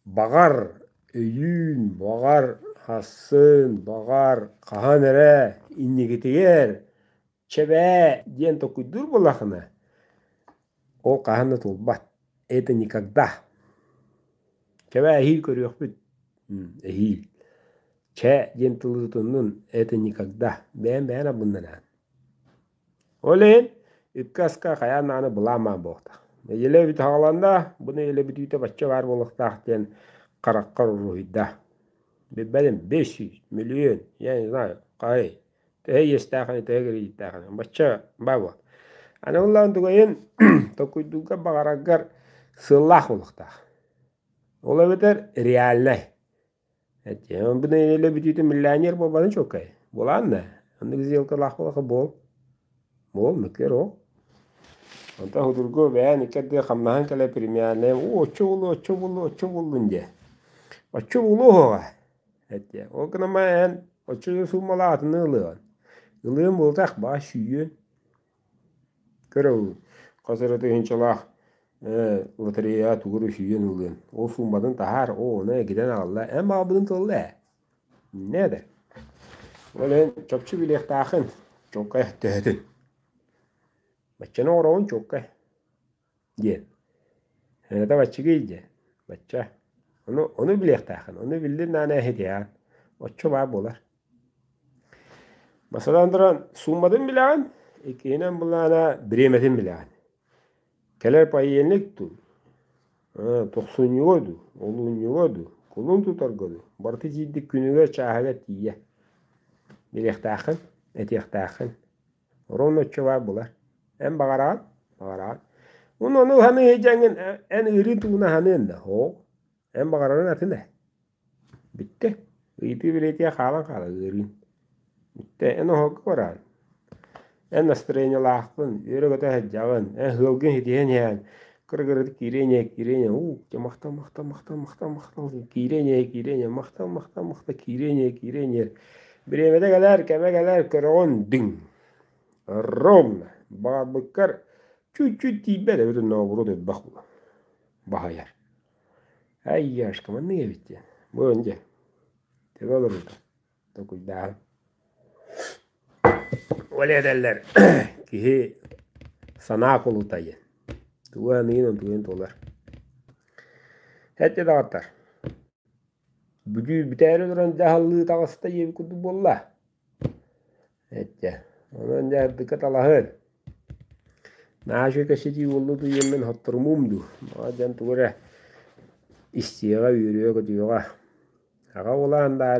S1: Баҕар өйүүн, баҕар сарсын, баҕар хаһан эрэ инникитигэр чэбээ диэн толкуйдуур буоллаххына, ол хаһан да туолбат. Это никогда. Чэбээ эһиил көрүөхпүт. Эһиил. Чэ диэн тылы тутуннун, это никогда. Бэйэм бэйэн абыннанаан. Ол иһин үпкэ-аска хайаан даҕаны былаан баар буолуохтаах. Нэдиэлэ бүтэ саҕаланна, бу нэдиэлэ бүтүүтэ бачча баар буолуохтаах диэн хараххар уруһуйдаа. Билбэтим, 500, мөлүйүөн, я не знаю, хай, төһө иэстээххиний, төһө кредиттээххиний, бачча баар буол. Аны ыллаан тугайын толкуйдуурга баҕараргар сыаллаах буолуохтаах. Ол эбэтэр реальнай. Бу нэдиэлэ бүтүүтэ миллионер буолбатын чуолкай. Буолаан да, оннук сделкалаах буоллахха буол. Буол, мөккүөр ол. Онтон судургу бэйээн икки ардыгар хамнаһан кэлэ премиальнай оо оччо буолуо, оччо буолуо, оччо буоллун диэ. Оччо буолуо уһуоҕа. Эттиэ. Ол гынан эн оччо суумалаах атыны ылыаҕын. Ылыан буолтах баа сүүйүөн. Көрөбүн, хас эрэ тыһыынчалаах лотереяҕа тугу эрэ сүүйэн ылыан. Ол сууматын таһаар, оо, ону эргитэн аҕалла. Эн баҕарбытыҥ туолла ээ. Иннэ да. Ол иһин чопчу билиэхтааххын, чуолкай төһөтүн. Баччаны оҥороҕун чуолкай диэн. Это баччыгый диэн. Бачча. Ону, ону билиэхтааххын. Ону биллин наана эһитиэҕин. Оччо баар буолар. Масалан туран, сууматын билэҕин, иккиһинэн былаана бириэмэтин билэҕин. Кэлэр паяльник дуу, тохсунньуга дуу, олунньуга дуу, кулун тутарга дуу, барыта тиийдик күнүгэр, чааһыгар тиийэ. Билиэхтээххин, этиэхтээххин. Ровно оччо баар буолар. Эн баҕараҕын, баҕараҕын. Уонна ону саныы сылдьаҥҥын эн ыарыы тугуна саныан да, оо, эн баҕарарыҥ атын ээ. Бүттэ. Ыйытыы билиэтигэр хаалан хаалар ыарыым. Бүттэ. Эн оһолго бараҕын. Эн настроениелаахпын, үөрэ-көтө сылдьаҕын, эн ыалгын ситиһэн иһэҕин, кыра-кыратык киириэн иһэ, киириэн иһэ, уу, дьэ махтал, махтал, махтал, махтал, махтал, киириэн иһэ, киириэн иһэ, махтал, махтал, махтал, киириэн иһэ, киириэн иһэ. Бириэмэтэ кэлэр, кэмэ кэлэр, көрөҕүн, дыҥ. Ровно. Баҕарбыккар чуть-чуть тиийбэт эбит наоборот элбэх баһыйар. Айяшка, маннык эбит диэн. Бу дьэ, төбө олорбута, толкуйдааһын. Ол этэллэр, киһи санаа кулута диэн. Тугу аныйын, онтугун туолар. Эттэ даҕаттар. Бүтүү бүтээри туран дьаһаллыы таҕыста диэбит курдук буолла. Эттэ. Онон дьэ ардыкка талаһын. Наһаа үчүгэй кэпсэтии буолла дуу диэммин хотторумуум дуу. Баҕар дьон тугу эрэ истиэҕэ, үөрүө-көтүөҕэ. Аҕа уолаан баар.